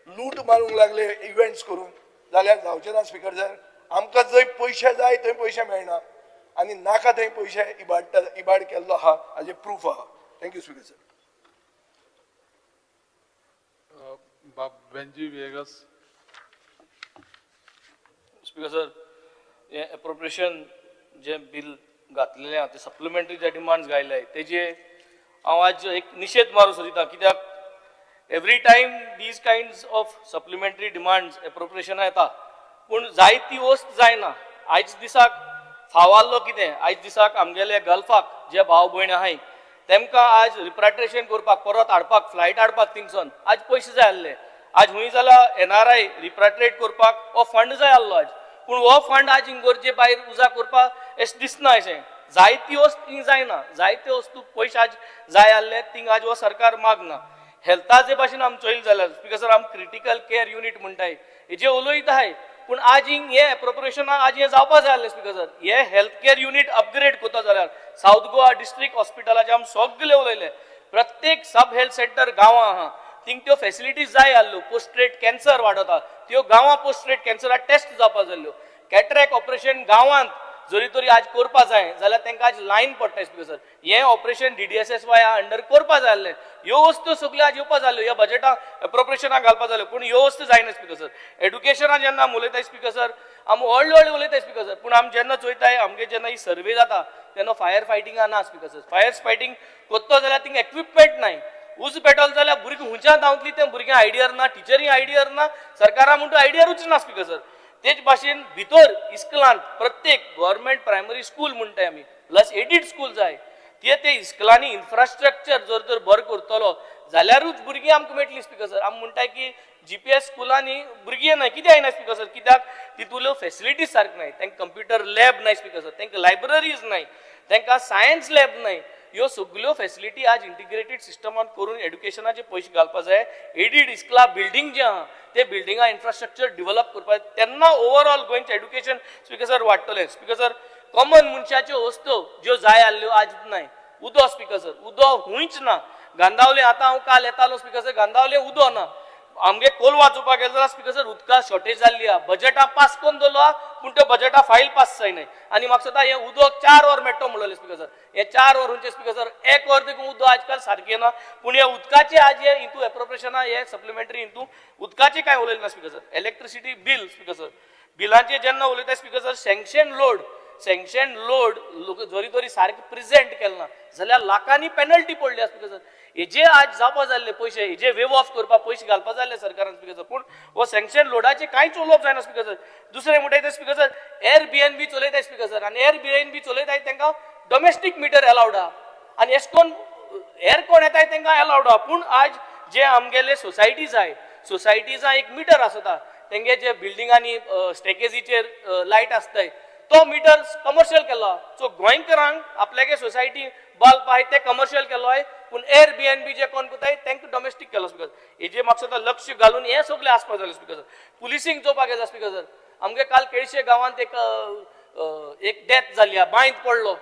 लूट मारूंक लागले इव्हेंट्स करून जाल्यार जावचें ना स्पिकर सर. आमकां जंय पयशे जाय थंय पयशे मेळना आनी नाका थंय पयशे इबाडटा, इबाड केल्लो आहा हाजें प्रूफ आहा. Thank you speaker sir. बाब बेंजी विएगस. स्पीकर सर, हे एप्रोप्रिएशन जे बिल घातलेलें आहा ते सप्लिमेंटरी जे डिमांड्स घायले तेजे हांव आज एक निशेध मारूंक सोदिता, कित्याक every time these kinds of supplementary demands एप्रोप्रिएशनां येता पूण जायती वस्त जायना. आयज दिसाक फाव आहलो कितें, आयज दिसाक आमगेले गल्फाक जे भाव भयण आहाय तेमकां आज रिप्राट्रेशन करपाक परत हाडपाक फ्लायट हाडपाक थिंगसून आज पयशे जाय आहले. आज हुंय जाल्यार एनआरआय रिप्राट्रेट करपाक हो फंड जाय आहलो आज, पूण हो फंड आज इगर्जे भायर उजा करपाक अशें दिसना. अशें जायती वस्त थिंग जायना, जायते वस्तू पयशे आज जाय आहले थिंग आज हो सरकार मागना. हेल्थाचे भाशेन आम चोयल जाल्यार स्पीकर सर आम क्रिटिकल केअर युनीट म्हणटाय हेजे उलयत आहाय, पूण आज हिंग हे एप्रोप्रिएशनाक आज हें जावपा जाय आहलें. स्पीकर सर हे हेल्थ केअर युनीट अपग्रेड करता जाल्यार सावथ गोवा डिस्ट्रिक्ट हॉस्पिटलाचे आम सगळे उलयले, प्रत्येक सब हेल्थ सेंटर गांवां आहा थिंग त्यो फेसिलिटीज जाय आहल्यो. पोस्ट्रेट कॅन्सर वाडता त्यो गांवां पोस्ट्रेट कॅन्सरा टेस्ट जावपा जाय आहल्यो. कॅटरॅक्ट ऑपरेशन गांवांत जरी तरी आज करपा जाय जाल्यार तांकां आज लायन पडटा. स्पीकर सर हें ऑपरेशन DDSSY under करपा जाय आहलें. ह्यो वस्तू सगल्यो आज येवपा जाल्यो, ह्या बजेटाक एप्रोप्रिएशनाक घालपा जाल्यो, पूण ह्यो वस्तू जायना. स्पीकर सर एड्युकेशनाक जेन्ना आमी उलयताय स्पीकर सर आमी व्हडले व्हडले उलयताय स्पीकर सर, पूण आमी जेन्ना चोयताय आमगे जेन्ना ही सर्वे जाता तेन्ना फायर फायटिंगा ना. स्पीकर सर फायर फायटींग करतो जाल्यार थिंग एक्विपमेंट नाय, उजो पेटवलो जाल्यार भुरगीं हुंयच्यान धांवतलीं तें भुरग्यां आयडियर ना, टिचरी आयडियर ना, सरकारा म्हणटा आयडियरूच ना. स्पीकर सर तेच भाशेन भितर इस्कुलांत प्रत्येक गव्हर्मेंट प्रायमरी स्कूल म्हणटाय आमी प्लस एडिड स्कूल जाय, ते ते इस्कुलांनी इन्फ्रास्ट्रक्चर जर तर बरो करतलो जाल्यारूच भुरगीं आमकां मेळटलीं. स्पीकर सर आमी म्हणटाय की जीपीएस स्कुलांनी भुरगीं येनाय, कित्याक येनाय स्पीकर सर, कित्याक तितूल्यो फेसिलिटीज सारक्यो नाय, तांकां कंप्युटर लॅब नाय स्पीकर सर, तांकां लायब्ररीज नाय, तांकां सायन्स लॅब नाय. ह्यो सगल्यो फेसिलिटी आज इंटिग्रेटेड सिस्टमान करून एड्युकेशनाचे पयशे घालपा जाय. एडिड इस्कुला बिल्डींग जें आहा ते बिल्डिंगा इन्फ्रास्ट्रक्चर डिवलप करपाक जाय, तेन्ना ओवरऑल गोंयचें एड्युकेशन स्पीकर सर वाडटलें. स्पीकर सर कॉमन मनशाच्यो वस्तू ज्यो जाय आहल्यो आज नाय. उदो स्पीकर सर उदो हुंयच ना. गांधावले आतां हांव काल येतालो स्पीकर सर, गांधावले उदो ना. आमगे कोलवा चोवपाक गेलो जाल्यार स्पीकर सर उदका शॉर्टेज जाल्ली आहा, बजेटा पास करून दवरलो आहा पूण त्यो बजेटा फायल पास जायनाय. आनी म्हाका दिसता हें उदक 4 वर मेळटलो म्हणलेलें स्पीकर सर, हें 4 वर हुंयचें स्पीकर सर, 1 वर देखून उदक आजकाल सारकें ना. पूण हे उदकाचें आज हे हितू एप्रोप्रिएशना हे सप्लिमेंटरी हितू उदकाचें कांय उलयलें ना speaker sir. Electricity bill speaker sir बिलांचें जेन्ना उलयता speaker sir sanction load, sanction load लोक जरी तरी सारकें प्रेजेंट केलें ना जाल्यार लाखांनी पेनल्टी पडली स्पीकर सर. हेजे आज जावपा जाल्ले पयशे हेजे वेव ऑफ करपाक पयशे घालपा जाल्ले सरकारान स्पीकर सर, पूण हो सँक्शन लोडाचें कांयच उलोवप जायना स्पीकर सर. दुसरें म्हणटा ते स्पीकर सर एअरबीएनबी चलयताय स्पीकर सर, आनी एअरबीएनबी चलयताय तांकां डोमेस्टीक मिटर अलावड आहा आनी एश कोन हेर कोण येताय तांकां अलावड आहा, पूण आज जे आमगेले सोसायटीज आहाय सोसायटीजां एक मिटर आसता तेंगे जे बिल्डिंगांनी स्टेकेजीचेर लायट आसताय तो मिटर कमर्शियल केलो. सो गोंयकारांक आपल्यागे सोसायटी बल्ब आहाय ते कमर्शियल केलो आहाय, पूण एअरबीएनबी जे कोण करताय तांकां डोमेस्टीक केलो स्पीकर. हेजे म्हाका सुद्दां लक्ष घालून हें सगळें आसपाक जाय स्पीकर सर. पुलिसींग चोवपाक गेलो स्पीकर सर, आमगे काल केळशे गांवांत एक डेथ जाली आहा, बांयत पडलो,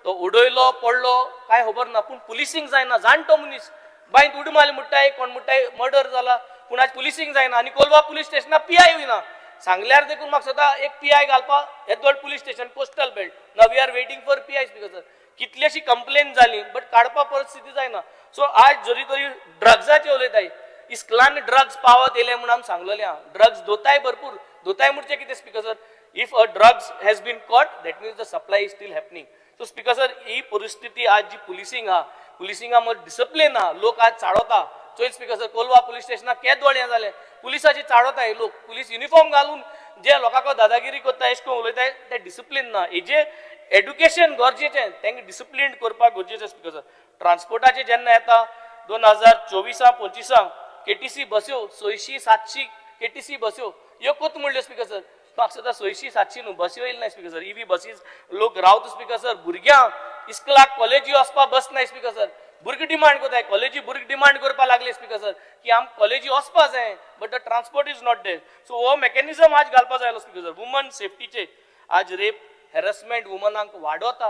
तो उडयलो पडलो कांय खबर ना, पूण पुलिसींग जायना. जाणटो मनीस बांयत उडी मारली म्हणटाय, कोण म्हणटाय मर्डर जाला, पूण आज पुलिसींग जायना. आनी कोलवा पुलीस स्टेशनाक पीआय ना, सांगल्यार देखून म्हाका सदां एक पीआय घालपा येदोळ पुलीस स्टेशन कोस्टल बेल्ट ना, we are waiting for PI speaker sir. कितलेशी complain जाली बट काडपा परिस्थिती जायना. सो आज जरी तरी ड्रग्साचे उलयताय, इस्कुलान ड्रग्स पावत येयले म्हूण आमी सांगलेलें आहा, ड्रग्स दोताय भरपूर दोताय म्हणजे कितें speaker sir, if a drugs has been caught that means the supply is still happening. So speaker sir ही परिस्थिती आज जी पुलिसींग आहा, पुलिसिंगा मदीं डिसिप्लीन आहा, लोक आज चाळवता. चोय स्पीकर सर कोलवा पुलीस स्टेशनाक केदोळ हें जालें, पुलिसाची चाळवताय लोक, पुलीस युनिफॉर्म घालून जे लोकांक दादागिरी करता एशें करून उलयताय, ते डिसिप्लीन ना. हेजे एड्युकेशन गरजेचें, तांकां डिसिप्लीन करपाक गरजेचें स्पीकर सर. ट्रान्सपोर्टाचें जेन्ना येता 2024-25 केटीसी बस्यो 600-700 केटीसी बस्यो ह्यो कोत म्हणल्यो स्पीकर सर, म्हाका सदां 600-700 न्हू बस्यो येयल्यो ना स्पीकर सर, इवी बसीस लोक रावता स्पीकर सर, भुरग्यांक इस्कुलाक कॉलेजी वचपाक बस नाय स्पीकर सर, भुरगीं डिमांड करताय, कॉलेजी भुरगीं डिमांड करपाक लागले स्पीकर सर की आम कॉलेजी वचपा जाय, but the transport is not there. So हो मेकॅनिजम आज घालपा जाय स्पीकर सर. वुमन सेफ्टीचे आज रेप हॅरसमेंट वुमनांक वाडोता,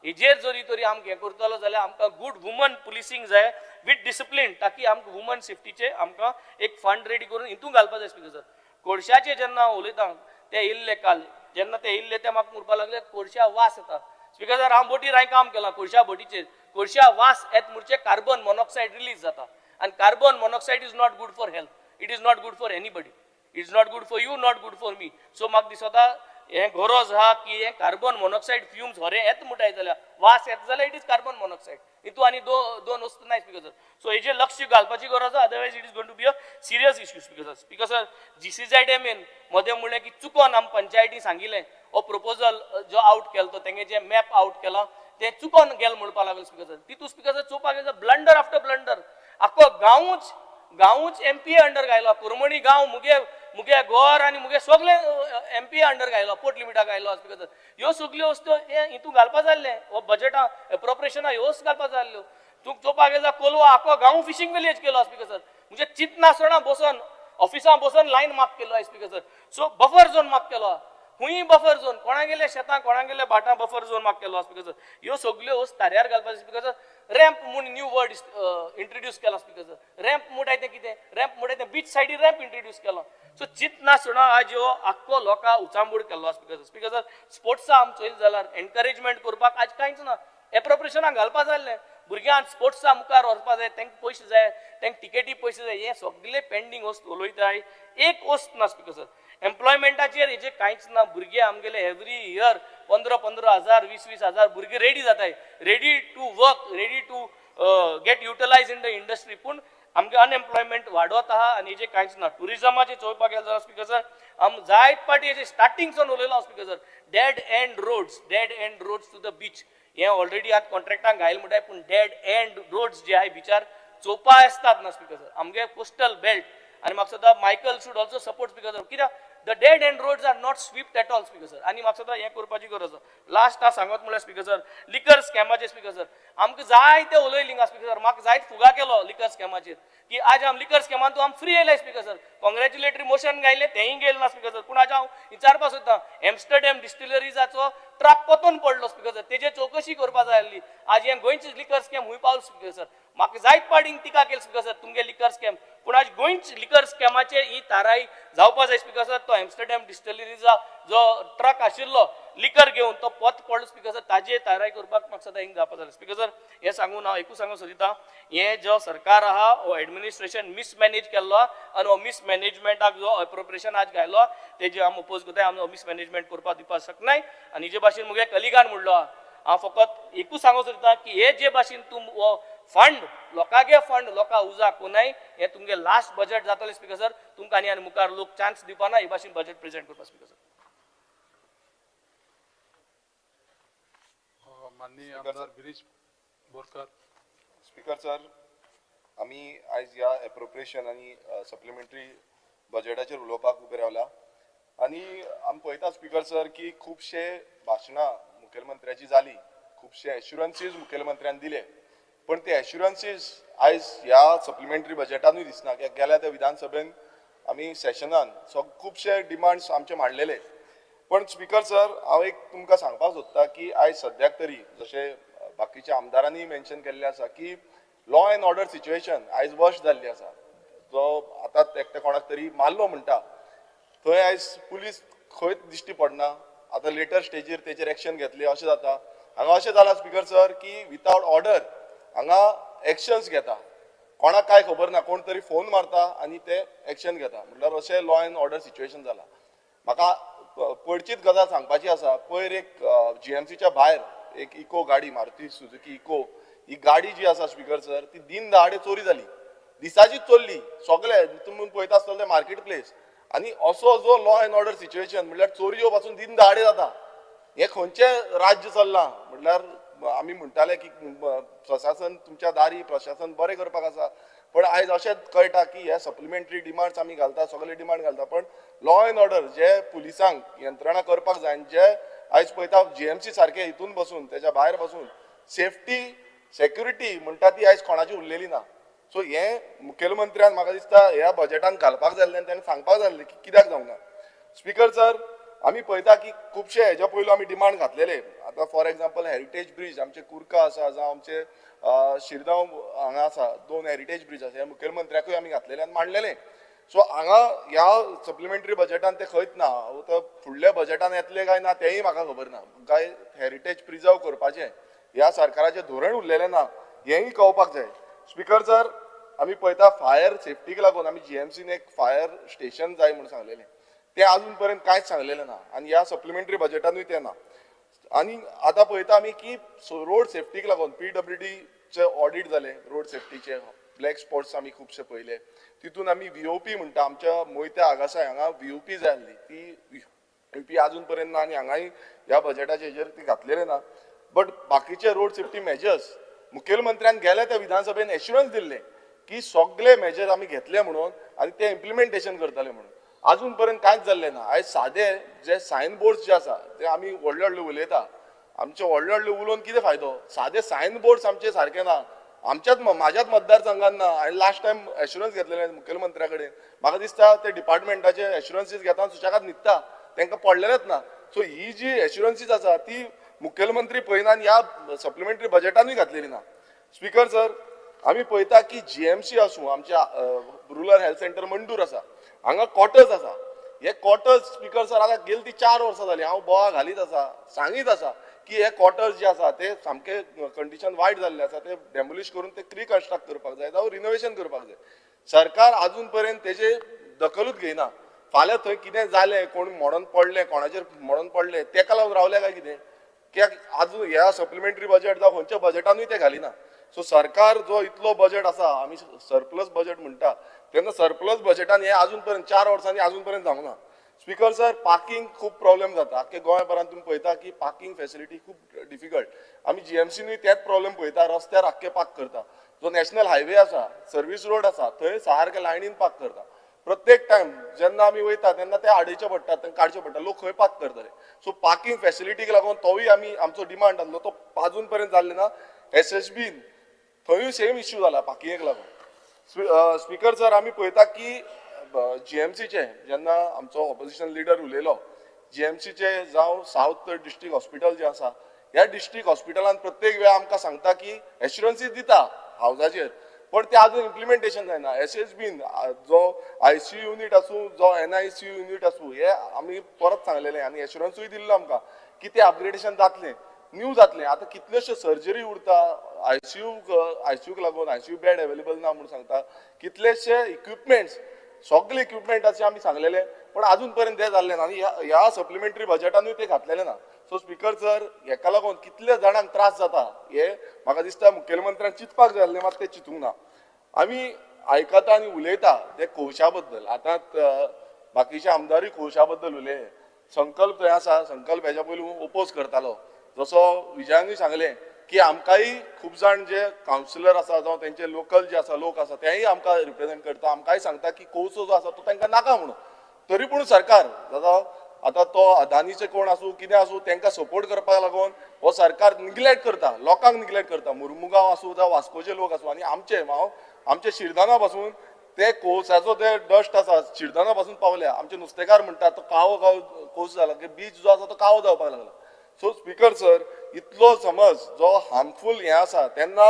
हेजेर जरी तरी आमकां हें करतलो जाल्यार आमकां गूड वुमन पुलिसींग जाय विथ डिसिप्लीन, ताकी आमकां वुमन सेफ्टीचे आमकां एक फंड रेडी करून हितून घालपा जाय स्पीकर सर. कोळशाचे जेन्ना हांव उलयतां ते येयल्ले काल, जेन्ना ते येयल्ले ते म्हाका म्हणपाक लागले कोळशा वास येता स्पीकर सर. हांव बोटीर हांवें काम केलां कोळशा बोटीचेर, कोळशा वास येत म्हणचे कार्बन मोनॉक्सायड रिलीज जाता आनी carbon monoxide is not good for health, it is not good for anybody, it is not good for you, not good for me. So म्हाका दिसता हें गरज आहा की हें कार्बन मोनॉक्सायड फ्युम्स हरे येत म्हणटाय जाल्यार वास येता जाल्यार it is carbon monoxide. हितू आनी दोन वस्तू नाय स्पीकर सर. सो हेजेर लक्ष घालपाची गरज आहा, otherwise it is going to be a serious issue speaker sir. Speaker sir, GCZMA मदें म्हणलें की चुकोन आम पंचायती सांगिल्लें हो प्रपोजल जो आवट केलो तो तेंगे जे मॅप आवट केला तें चुकोन गेल म्हणपाक लागले स्पीकर सर. तितू स्पीकर सर चोवपाक गेल्यार ब्लंडर आफ्टर ब्लंडर, आख्खो गांवूच एमपीए अंडर घायलो. कुरमणी गांव मुगे मुगे घर आनी मुगे सगळे एमपीए अंडर घायलो, पोर्ट लिमिटाक घायलो स्पीकर सर. ह्यो सगल्यो वस्तू हे हितून घालपा जाल्लें, हो बजेटा एप्रोप्रिएशना ह्यो वस्तू घालपा जाल्ल्यो. तूं चोवपाक गेल्यार कोलवा आख्खो गांव फिशींग विलेज केलो स्पीकर सर. म्हणजे चिंतनासतना बसून ऑफिसां बसून लायन माफ केलो speaker sir. So buffer zone माफ केलो, खूंय बफर झोन, कोणागेले शेतां कोणागेले भाटां बफर झोन माफ केलो स्पीकर सर. ह्यो सगल्यो वस्तू ताऱ्यार घालपाच्यो स्पीकर सर. रॅम्प म्हूण न्यू वर्ड इंट्रोड्यूस केला स्पीकर सर. रॅम्प म्हणटाय तें कितें, रॅम्प म्हणटाय तें बीच सायडीर रॅम्प इंट्रोड्यूस केलो. सो चिंतनासतना आज ह्यो आख्खो लोकां उचांबूड केल्लो स्पीकर सर. स्पीकर सर, स्पोर्ट्सा आम चोयले जाल्यार एनकरेजमेंट करपाक आज कांयच ना, एप्रोप्रिएशनाक घालपा जाल्लें. भुरग्यांक स्पोर्ट्सा मुखार व्हरपा जाय, तांकां पयशे जाय, तांकां टिकेटी पयशे जाय, हें सगळें पेंडींग वस्तू उलयताय, एक वस्त ना स्पीकर सर. एम्प्लॉयमेंटाचेर हेजेर कांयच ना. भुरगे आमगेले एवरी इयर 15-15 हजार 20-20 हजार भुरगे रेडी जाताय, ready to work, ready to get utilise in the industry. पूण आमगे अनएम्प्लॉयमेंट वाडत आहा आनी हेजेर कांयच ना. ट्युरिजमाचेर चोवपाक गेले जाल्यार स्पीकर सर, आम जायत पाटी हेजे स्टार्टिंगसून उलयलो speaker sir. Dead end roads, dead end roads to the beach हें ऑलरेडी आतां कॉन्ट्रॅक्टांक घायल म्हणटाय, पूण डेड एंड रोड्स जे आहाय बिचार चोवपा आसतात ना स्पीकर सर. आमगे कोस्टल बेल्ट आनी म्हाका दिसता Michael should also support speaker sir, कित्याक the dead end roads are not swept at all speaker sir. आनी म्हाका दिसता हें करपाची गरज आसा. लास्ट हांव सांगत म्हणल्यार स्पीकर सर, लिकर स्कॅमाचेर स्पीकर सर आमकां जायते उलयली हिंगा स्पीकर सर. म्हाका जायत फुगा केलो लिकर स्कॅमाचेर की आज आम लिकर स्कॅमान तूं आम फ्री येयले स्पीकर सर, कॉंग्रॅच्युलेटरी मोशन घायलें तेंय गेलें ना स्पीकर सर. पूण आज हांव विचारपाक सोदतां, एम्स्टरडॅम डिस्टिलरीजाचो ट्रक पोतून पडलो स्पीकर सर, तेजेर चवकशी करपा जाय आसली. आज हें गोंयचें लिकर स्कॅम हुंय पावलो स्पीकर सर. म्हाका जायत पाटींग टिका केली स्पीकर सर तुमगे लिकर स्कॅम, पूण आज गोंयच लिकर स्कॅमाचेर ही ताराई जावपा जाय स्पीकर सर. तो एम्स्टरडॅम डिस्टिलरीजा जो ट्रक आशिल्लो लिकर घेवन तो पोत पडलो स्पीकर सर, ताजेर ताराई करपाक म्हाका सदां हिंग जावपा जाय स्पीकर सर. हें सांगून हांव एकूच सांगूंक सोदिता, हें जो सरकार आहा हो एडमिनिस्ट्रेशन मिसमॅनेज केल्लो आनी हो मिसमॅनेजमेंटाक जो एप्रोप्रिएशन आज घायलो तेजे आम ओपोज करताय. आम मिसमॅनेजमेंट करपाक दिवपाक शकनाय. आनी जे भाशेन मुगे कलिगान म्हणलो आहा, हांव फकत एकूच सांगूंक सोदता की हे जे भाशेन तूं हो फंड लोकांगे फंड लोकां उजा कोनाय, हें तुमगे लास्ट बजेट जातलें स्पीकर सर. तुमकां आनी आनी मुखार लोक चान्स दिवपा ना हे भाशेन बजेट प्रेजेंट करपाक स्पीकर सर. माननीय आमदार गिरीश बोरकर. स्पीकर सर, आमी आयज ह्या एप्रोप्रिएशन आनी सप्लिमेंटरी बजेटाचेर उलोवपाक उबे रावला आनी आमी पळयता स्पीकर सर की खुबशे भाशणां मुखेलमंत्र्याची जाली, खुबशे एश्युरन्सीज मुखेलमंत्र्यान दिले, पण ते एश्युरन्सीज आयज ह्या सप्लिमेंटरी बजेटानूय दिसना. कित्याक गेल्या त्या विधानसभेन आमी सेशनान खुबशे डिमांड्स आमचे मांडलेले. पण स्पीकर सर, हांव एक तुमकां सांगपाक सोदता की आयज सद्याक तरी जशें बाकीच्या आमदारांनी मेन्शन केल्लें आसा की लॉ एंड ऑर्डर सिच्युएशन आयज वर्श जाल्ली आसा. जो आतां एकटे कोणाक तरी मारलो म्हणटा थंय आयज पुलीस खंयच दिश्टी पडना. आतां लेटर स्टेजीर तेचेर एक्शन घेतली अशें जाता. हांगा अशें जालां स्पीकर सर की विथआउट ऑर्डर हांगा एक्शन्स घेता, कोणाक कांय खबर ना, कोण तरी फोन मारता आनी ते एक्शन घेता. म्हणल्यार अशें लॉ एंड ऑर्डर सिच्युएशन जालां. म्हाका पयरचीच गजाल सांगपाची आसा. पयर एक जीएमसीच्या भायर एक इको गाडी, मारुती सुझुकी इको ही गाडी जी आसा स्पीकर सर, ती दिन दहाडे चोरी जाली, दिसाचीच चोरली. सगळे तुमी पळयता आसतले ते मार्केट प्लेस. आनी असो जो लॉ एंड ऑर्डर सिच्युएशन म्हणल्यार चोरयो पासून दिन दहाडे जाता. हें खंयचें राज्य चल्लां? म्हणल्यार आमी म्हणटाले की प्रशासन तुमच्या दारी, प्रशासन बरें करपाक आसा, पण आयज अशें कळटा की हे सप्लिमेंटरी डिमांड्स आमी घालता, सगळे डिमांड घालता, पण लॉ एंड ऑर्डर जे पुलिसांक यंत्रणा करपाक जाय, जे आयज पळयता जीएमसी सारके हितून बसून तेच्या भायर बसून सेफ्टी सेक्युरिटी म्हणटा ती आयज कोणाची उरलेली ना. सो हें मुखेलमंत्र्यान म्हाका दिसता ह्या बजेटान घालपाक जाय आसलें आनी ताणें सांगपाक जाय आसलें की कित्याक जावंक ना. स्पीकर सर, आमी पळयता की खुबशे हेज्या पयलू आमी डिमांड घातलेले. आतां फॉर एग्जाम्पल हेरिटेज ब्रीज आमचे कुर्का आसा, जावं आमचे शिरगांव हांगा आसा, 2 हेरिटेज ब्रीज आसा, हे मुखेलमंत्र्याकूय आमी घातलेले आनी मांडलेले. सो हांगा ह्या सप्लिमेंटरी बजेटान ते खंयच ना. आतां फुडल्या बजेटान येतले काय ना तेंय म्हाका खबर ना. काय हेरिटेज प्रिजर्व करपाचें ह्या सरकाराचें धोरण उरलेलें ना हेंय कळपाक जाय. स्पीकर सर, आमी पळयता फायर सेफ्टीक लागून आमी जीएमसीन एक फायर स्टेशन जाय म्हणून सांगलेलें, तें अजून पर्यंत कांयच सांगलेलें ना आनी ह्या सप्लिमेंटरी बजेटानूय तें ना. आनी आतां पळयता आमी की रोड सेफ्टीक लागून पीडब्ल्यूडीचे ऑडीट जाले, रोड सेफ्टीचे ब्लॅक स्पॉट्स आमी खुबशे पळयले, तितून आमी व्हीओपी म्हणटा, आमच्या मोयत्या आगासाय हांगा व्हीओपी जाय आसली, ती व्हीओपी अजून पर्यंत ना आनी हांगाय ह्या बजेटाचे हेजेर ती घातलेले ना. बट बाकीचे रोड सेफ्टी मेजर्स मुखेलमंत्र्यान गेले त्या विधानसभेन एश्युरन्स दिल्ले की सगळे मेजर आमी घेतले म्हणून आनी ते इम्प्लिमेंटेशन करतले म्हणून, अजून पर्यंत कांयच जाल्लें ना. आयज सादे जे सायन बोर्ड्स जे आसा ते आमी व्हडले व्हडले उलयता, आमचे व्हडले व्हडले उलोवन कितें फायदो, सादे सायन बोर्ड्स आमचे सारके ना, आमच्याच म्हाज्याच मतदारसंघान ना. हांवें लास्ट टायम एश्युरन्स घेतलेले मुखेलमंत्र्या कडेन, म्हाका दिसता ते डिपार्टमेंटाचे एश्युरन्सीस घेता सुशेगाद न्हिदता, तांकां पडलेलेच ना. सो ही जी एश्युरन्सीस आसा ती मुखेलमंत्री पळयना आनी ह्या सप्लिमेंटरी बजेटानूय घातलेली ना. स्पीकर सर, आमी पळयता की जीएमसी आसूं, आमच्या रुरल हेल्थ सेंटर मंडूर आसा, हांगा क्वॉर्टर्स आसा, हे क्वॉर्टर्स स्पीकर सर आतां गेली ती 4 वर्सां जालीं हांव बोवा घालीत आसा, सांगीत आसा की हे क्वॉर्टर्स जे आसा ते सामके कंडिशन वायट जाल्ले आसा, ते डेमोलिश करून ते रिकन्स्ट्रक्ट करपाक जाय जावं रिनोवेशन करपाक जाय. सरकार अजून पर्यंत तेजे दखलूच घेयना. फाल्यां थंय कितें जालें, कोण मोडोन पडलें, कोणाचेर मोडोन पडलें, तेका लागून रावले काय कितें, कित्याक आजून ह्या सप्लिमेंटरी बजेट जावं खंयच्या बजेटानूय ते घालिना. सो सरकार जो इतलो बजेट आसा, आमी सरप्लस बजेट म्हणटा, तेन्ना सरप्लस बजेटान हें अजून पर्यंत 4 वर्सांनी अजून पर्यंत जावंक ना. स्पीकर सर, पार्किंग खूब प्रॉब्लेम जाता आख्खे गोंयभरान, तुमी पळयता की पार्किंग फेसिलिटी खूब डिफिकल्ट. आमी जीएमसीनूय तेच प्रॉब्लेम पळयता, रस्त्यार आख्खे पार्क करता, जो नॅशनल हायवे आसा, सर्वीस रोड आसा, थंय सारके लायनीन पार्क करता. प्रत्येक टायम जेन्ना आमी वयता तेन्ना ते आडयचे पडटा, तांकां काडचे पडटा, लोक खंय पार्क करतले. सो पार्किंग फेसिलिटीक लागून तोवूय आमी आमचो डिमांड आसलो तो अजून पर्यंत जाल्ले ना. एसएसबीन थंयूय सेम इश्यू जाला पार्किंगेक लागून. स्पीकर सर, आमी पळयता की जीएमसीचे जेन्ना आमचो ऑपोजिशन लिडर उलयलो, जीएमसीचे जावं सावथ डिस्ट्रिक्ट हॉस्पिटल जे आसा, ह्या डिस्ट्रिक्ट हॉस्पिटलान प्रत्येक वेळा आमकां सांगता की एश्युरन्सीस दिता हावजाचेर, पण ते अजून इम्प्लिमेंटेशन जायना. एसएसबीन जो आयसीयू युनीट आसूं, जो एनआयसीयू युनीट आसूं, हे आमी परत सांगलेले आनी एश्युरन्सूय दिल्लो आमकां की ते अपग्रेडेशन जातलें, न्यू जातलें. आतां कितलेशे सर्जरी उरता आयसीयूक लागून, आयसीयू बेड अवेलेबल ना म्हूण सांगता, कितलेशे इक्विपमेंट्स, सगळे इक्विपमेंटाचे आमी सांगलेले, पण अजून पर्यंत ते जाल्ले ना आनी ह्या सप्लिमेंटरी बजेटानूय ते घातलेले ना. सो स्पीकर सर, हेका लागून कितले जाणांक त्रास जाता हे म्हाका दिसता मुखेलमंत्र्यान चिंतपाक जाय आसलें, मात ते चिंतूंक ना. आमी आयकता आनी उलयता ते कोळशा बद्दल, आतां बाकीचे आमदारूय कोळशा बद्दल उलयले, संकल्प थंय आसा, संकल्प हेज्या पयलू ओपोज करतालो, जसो विजयानूय सांगलें की आमकांय खूब जाण जे कावन्सिलर आसा जावं तेंचे लोकल जे आसा लोक आसा तेय आमकां रिप्रेजेंट करता, आमकांय सांगता की कोळसो जो आसा तो तांकां नाका म्हणून. तरी पूण सरकार जाता आतां तो अदानीचे कोण आसूं कितें आसूं तांकां सपोर्ट करपाक लागून हो सरकार निग्लेक्ट करता, लोकांक निग्लेक्ट करता. मुर्मुगांव आसूं जावं वास्कोचे लोक आसूं आनी आमचे हांव आमचे शिरदाना पासून ते कोळसाचो ते डस्ट आसा शिरदाना पासून पावल्या, आमचे नुस्तेकार म्हणटात तो कावो कावो कोळसो जाला की बीच जो आसा तो कावो जावपाक लागला. सो स्पीकर सर, इतलो समज जो हार्मफूल हें आसा तेन्ना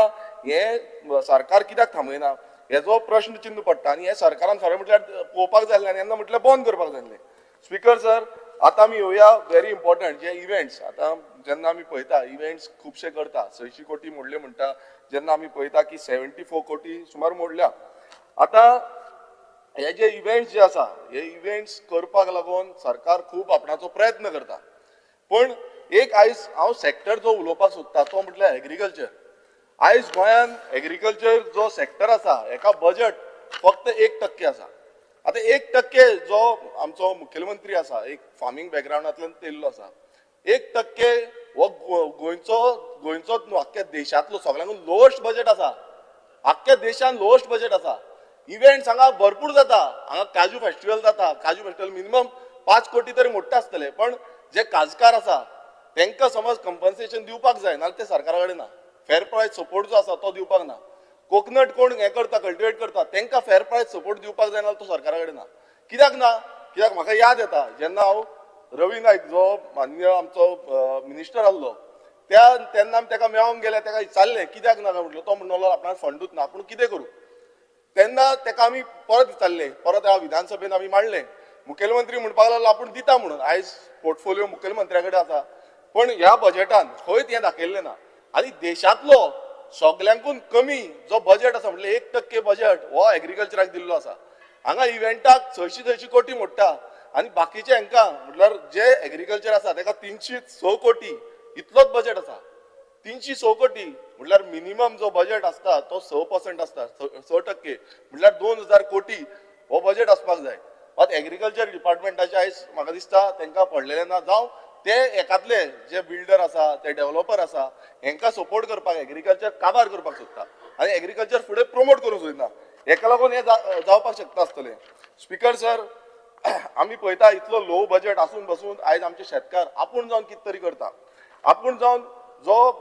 हें सरकार कित्याक थांबयना हेजो प्रश्न चिन्ह पडटा आनी हें सरकारान खरें म्हटल्यार पळोवपाक जाय आसलें आनी तेन्ना म्हटल्यार बंद करपाक जाय आसलें. स्पीकर सर, आतां आमी येवया व्हेरी इम्पॉर्टंट जे इव्हेंट्स. आतां जेन्ना आमी पळयता इव्हेंट्स खुबशे करता, 600 कोटी मोडले म्हणटा, जेन्ना आमी पळयता की 74 कोटी सुमार मोडल्या. आतां हे जे इव्हेंट्स जे आसा हे इव्हेंट्स करपाक लागून सरकार खूब आपणाचो प्रयत्न करता, पण एक आयज हांव सेक्टर जो उलोवपाक सोदता तो म्हटल्यार एग्रीकल्चर. आयज गोंयान एग्रीकल्चर जो सेक्टर आसा हेका बजट फक्त 1% आसा. आतां 1% जो आमचो मुखेलमंत्री आसा एक फार्मींग बॅकग्रावंडांतल्यान येयल्लो आसा, 1% हो गोंयचोच न्हू आख्ख्या देशांतलो सगळ्यांकून लोएस्ट बजेट आसा, आख्ख्या देशान लोएस्ट बजेट आसा. इव्हेंट्स हांगा भरपूर जाता, हांगा काजू फेस्टिवल जाता, काजू फेस्टिवल मिनिमम 5 कोटी तरी मोडटा आसतले, पण जे काजकार आसा तांकां समज कंपन्सेशन दिवपाक जाय, नाल्यार ते सरकारा कडेन ना. फेर प्रायस सपोर्ट जो आसा तो दिवपाक ना. कोकनट कोण हें करता, कल्टिवेट करता, तांकां फेर प्रायस सपोर्ट दिवपाक जाय, नाल्यार तो सरकारा कडेन ना. कित्याक ना? कित्याक म्हाका याद येता जेन्ना हांव रवी नायक जो माननीय आमचो मिनिस्टर आसलो त्या तेन्ना आमी ताका मेळोंक गेले, ताका विचारलें कित्याक ना काय म्हटलें, तो म्हणलो आपणाक फंडूच ना, आपूण कितें करूं. तेन्ना ताका आमी परत विचारलें, परत ह्या विधानसभेन आमी मांडलें, मुखेलमंत्री म्हणपाक लागलो आपूण दिता म्हणून. आयज पोर्टफोलियो मुखेलमंत्र्या कडेन आसा, पण ह्या बजेटान खंयच हें दाखयल्लें ना. आनी देशांतलो सगल्यांकून कमी जो बजेट आसा म्हटल्यार 1% बजेट हो एग्रीकल्चराक दिल्लो आसा. हांगा इव्हेंटाक 600 कोटी मोडटा आनी बाकीचे हांकां म्हटल्यार जे एग्रीकल्चर आसा तेका 306 कोटी इतलोच बजेट आसा. 306 कोटी म्हटल्यार मिनिमम जो बजेट आसता तो 6% आसता, 6% म्हटल्यार 2000 कोटी हो बजेट आसपाक जाय. मात एग्रीकल्चर डिपार्टमेंटाचे आयज म्हाका दिसता तांकां पडलेलें ना, जावं ते एकातले जे बिल्डर आसा ते डेव्हलपर आसा हेंकां सपोर्ट करपाक एग्रीकल्चर काबार करपाक सोदता आनी एग्रीकल्चर फुडें प्रोमोट करूंक सोदना. हेका लागून हें जावपाक शकता आसतलें. स्पीकर सर, आमी पळयता इतलो लो बजेट आसून बसून आयज आमचे शेतकार आपूण जावन कितें तरी करता, आपूण जावन जो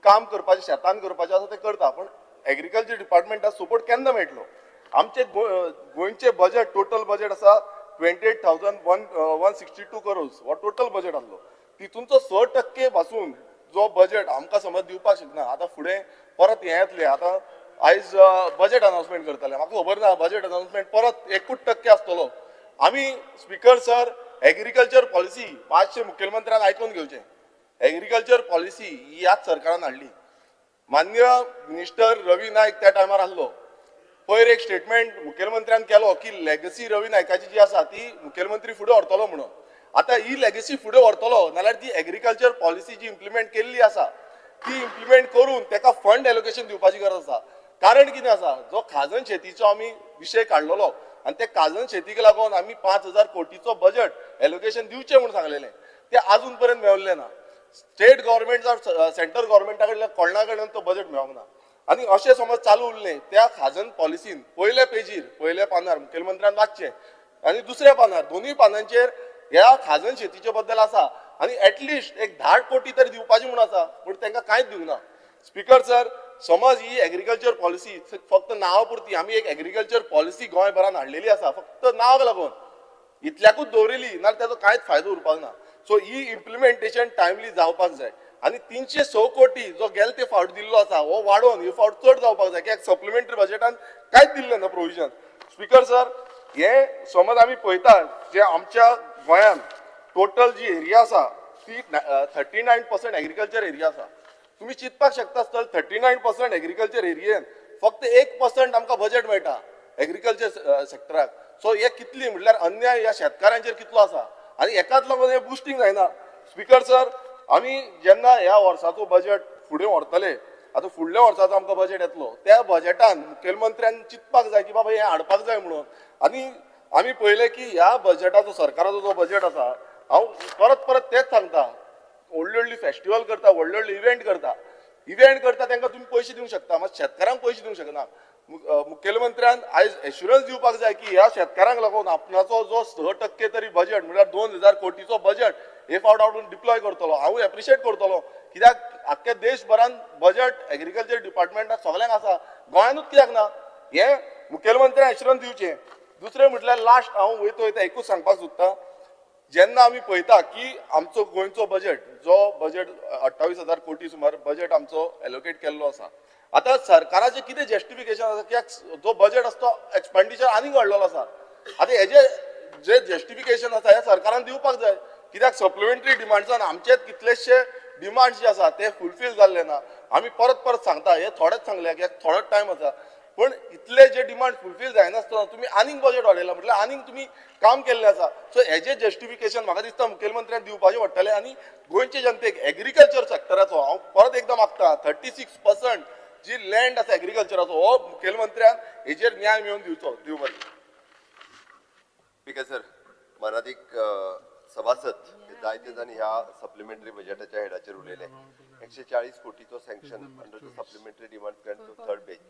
काम करपाचें शेतान करपाचें आसा तें करता, पूण एग्रीकल्चर डिपार्टमेंटाक सपोर्ट केन्ना मेळटलो? आमचे गोंयचे बजेट टोटल बजेट आसा 28,162 करोड्स हो टोटल बजेट आसलो. तितूंचो 6% पासून जो बजेट आमकां समज दिवपाक शकना. आतां फुडें परत हें येतलें, आतां आयज बजेट अनावन्समेंट करतले, म्हाका खबर ना बजेट अनावन्समेंट परत 1% आसतलो. आमी स्पीकर सर एग्रीकल्चर पॉलिसी मातशें मुखेलमंत्र्यान आयकून घेवचें. एग्रीकल्चर पॉलिसी ही ह्याच सरकारान हाडली. मान्य मिनिस्टर रवी नायक त्या टायमार आसलो. पयर एक स्टेटमेंट मुखेलमंत्र्यान केलो की लेगसी रवी नायकाची जी आसा ती मुखेलमंत्री फुडें व्हरतलो म्हणून. आतां ही लेगसी फुडें व्हरतलो नाल्यार ती एग्रीकल्चर पॉलिसी जी इम्प्लिमेंट केल्ली आसा ती इम्प्लिमेंट करून ताका फंड एलोकेशन दिवपाची गरज आसा. कारण कितें आसा, जो खाजन शेतीचो आमी विशय काडलेलो आनी ते खाजन शेतीक लागून आमी 5,000 कोटीचो बजेट एलोकेशन दिवचें म्हूण सांगलेलें, तें आजून पर्यंत मेळिल्लें ना. स्टेट गव्हर्मेंट जावं सेंट्रल गव्हर्मेंटा कडल्यान कोणा कडल्यान तो बजेट मेळोंक ना. आनी अशें समज चालू उरलें त्या खाजन पॉलिसीन पयल्या पेजीर पयल्या पानार मुखेलमंत्र्यान वाचचें आनी दुसऱ्या पानार दोनूय पानांचेर ह्या खाजन शेतीचे बद्दल आसा आनी एटलिस्ट एक 10 कोटी तरी दिवपाची म्हूण आसा, पूण तांकां कांयच दिवंक ना. स्पीकर सर, समज ही एग्रीकल्चर पॉलिसी फक्त नांवा पुरती, आमी एक एग्रीकल्चर पॉलिसी गोंयभरान हाडलेली आसा फक्त नांवाक लागून इतल्याकूच दवरिली नाल्यार ताचो कांयच फायदो उरपाक ना. सो ही इम्प्लिमेंटेशन टायमली जावपाक जाय आनी 306 कोटी जो गेले ते फावट दिल्लो आसा हो वाडोवन हे फावट चड जावपाक जाय, कित्याक सप्लिमेंटरी बजेटान कांयच दिल्लें ना प्रोविजन. स्पीकर सर, हे समज आमी पळयता जे आमच्या गोंयांत टोटल जी एरिया आसा ती 39% एग्रीकल्चर एरिया आसा. तुमी चिंतपाक शकता आसतले 39% एग्रीकल्चर एरियेन फक्त 1% आमकां बजेट मेळटा एग्रीकल्चर सेक्टराक. सो हे कितली म्हटल्यार अन्याय ह्या शेतकारांचेर कितलो आसा आनी एकाच लागून हें बुस्टींग जायना. स्पीकर सर, आमी जेन्ना ह्या वर्साचो बजेट फुडें व्हरतले, आतां फुडल्या वर्साचो आमकां बजेट येतलो, त्या बजेटान मुखेलमंत्र्यान चिंतपाक जाय की बाबा हें हाडपाक जाय म्हणून. आनी आमी पळयलें की ह्या बजेटाचो सरकाराचो जो बजेट आसा, हांव परत परत तेंच सांगता, व्हडली व्हडली फेस्टिवल करता, व्हडले व्हडले इव्हेंट करता, इव्हेंट करता तांकां तुमी पयशे दिवंक शकता, मात शेतकारांक पयशे दिवंक शकना. मुखेलमंत्र्यान आयज एश्युरन्स दिवपाक जाय की ह्या शेतकारांक लागून आपणाचो जो 6% तरी बजेट म्हळ्यार 2000 कोटीचो बजेट हे फावट हाडून डिप्लॉय करतलो. हांव एप्रिशिएट करतलो, कित्याक आख्ख्या देशभरान बजेट एग्रीकल्चर डिपार्टमेंटाक सगल्यांक आसा, गोंयानूच कित्याक ना, हें मुखेलमंत्र्यान एश्युरन्स दिवचें. दुसरें म्हटल्यार लास्ट हांव वयता वयता एकूच सांगपाक सोदता, जेन्ना आमी पळयता की आमचो गोंयचो बजेट जो बजेट 28,000 कोटी सुमार बजेट आमचो एलोकेट केल्लो आसा, आतां सरकाराचें कितें जस्टिफिकेशन आसा कित्याक जो बजेट आसा तो एक्सपेंडिचर आनीक वाडलेलो आसा. आतां हेजें जे जस्टिफिकेशन आसा हें सरकारान दिवपाक जाय, कित्याक सप्लिमेंटरी डिमांड्सान आमचेच कितलेशे डिमांड्स जे आसा ते फुलफील जाल्ले ना. आमी परत परत सांगता, हे थोडेच सांगले कित्याक थोडोच टायम आसा, पूण इतले जे डिमांड फुलफील जायनासतना तुमी आनीक बजेट वाडयला म्हटल्यार आनीक तुमी काम केल्लें आसा. सो हेजें जस्टिफिकेशन म्हाका दिसता मुखेलमंत्र्यान दिवपाचें पडटलें आनी गोंयचे जनतेक एग्रीकल्चर सेक्टराचो हांव परत एकदां मागता 36% जी लँड आसा एग्रीकल्चराचो हो मुखेलमंत्र्यान हेजेर न्याय मेळोवन दिवचो. दिव बरें. स्पीकर सर, मानादीक सभासद जायते जाण ह्या सप्लिमेंटरी बजेटाच्या हेडाचेर उलयले. 140 कोटीचो sanction under the supplementary demand plan to third page.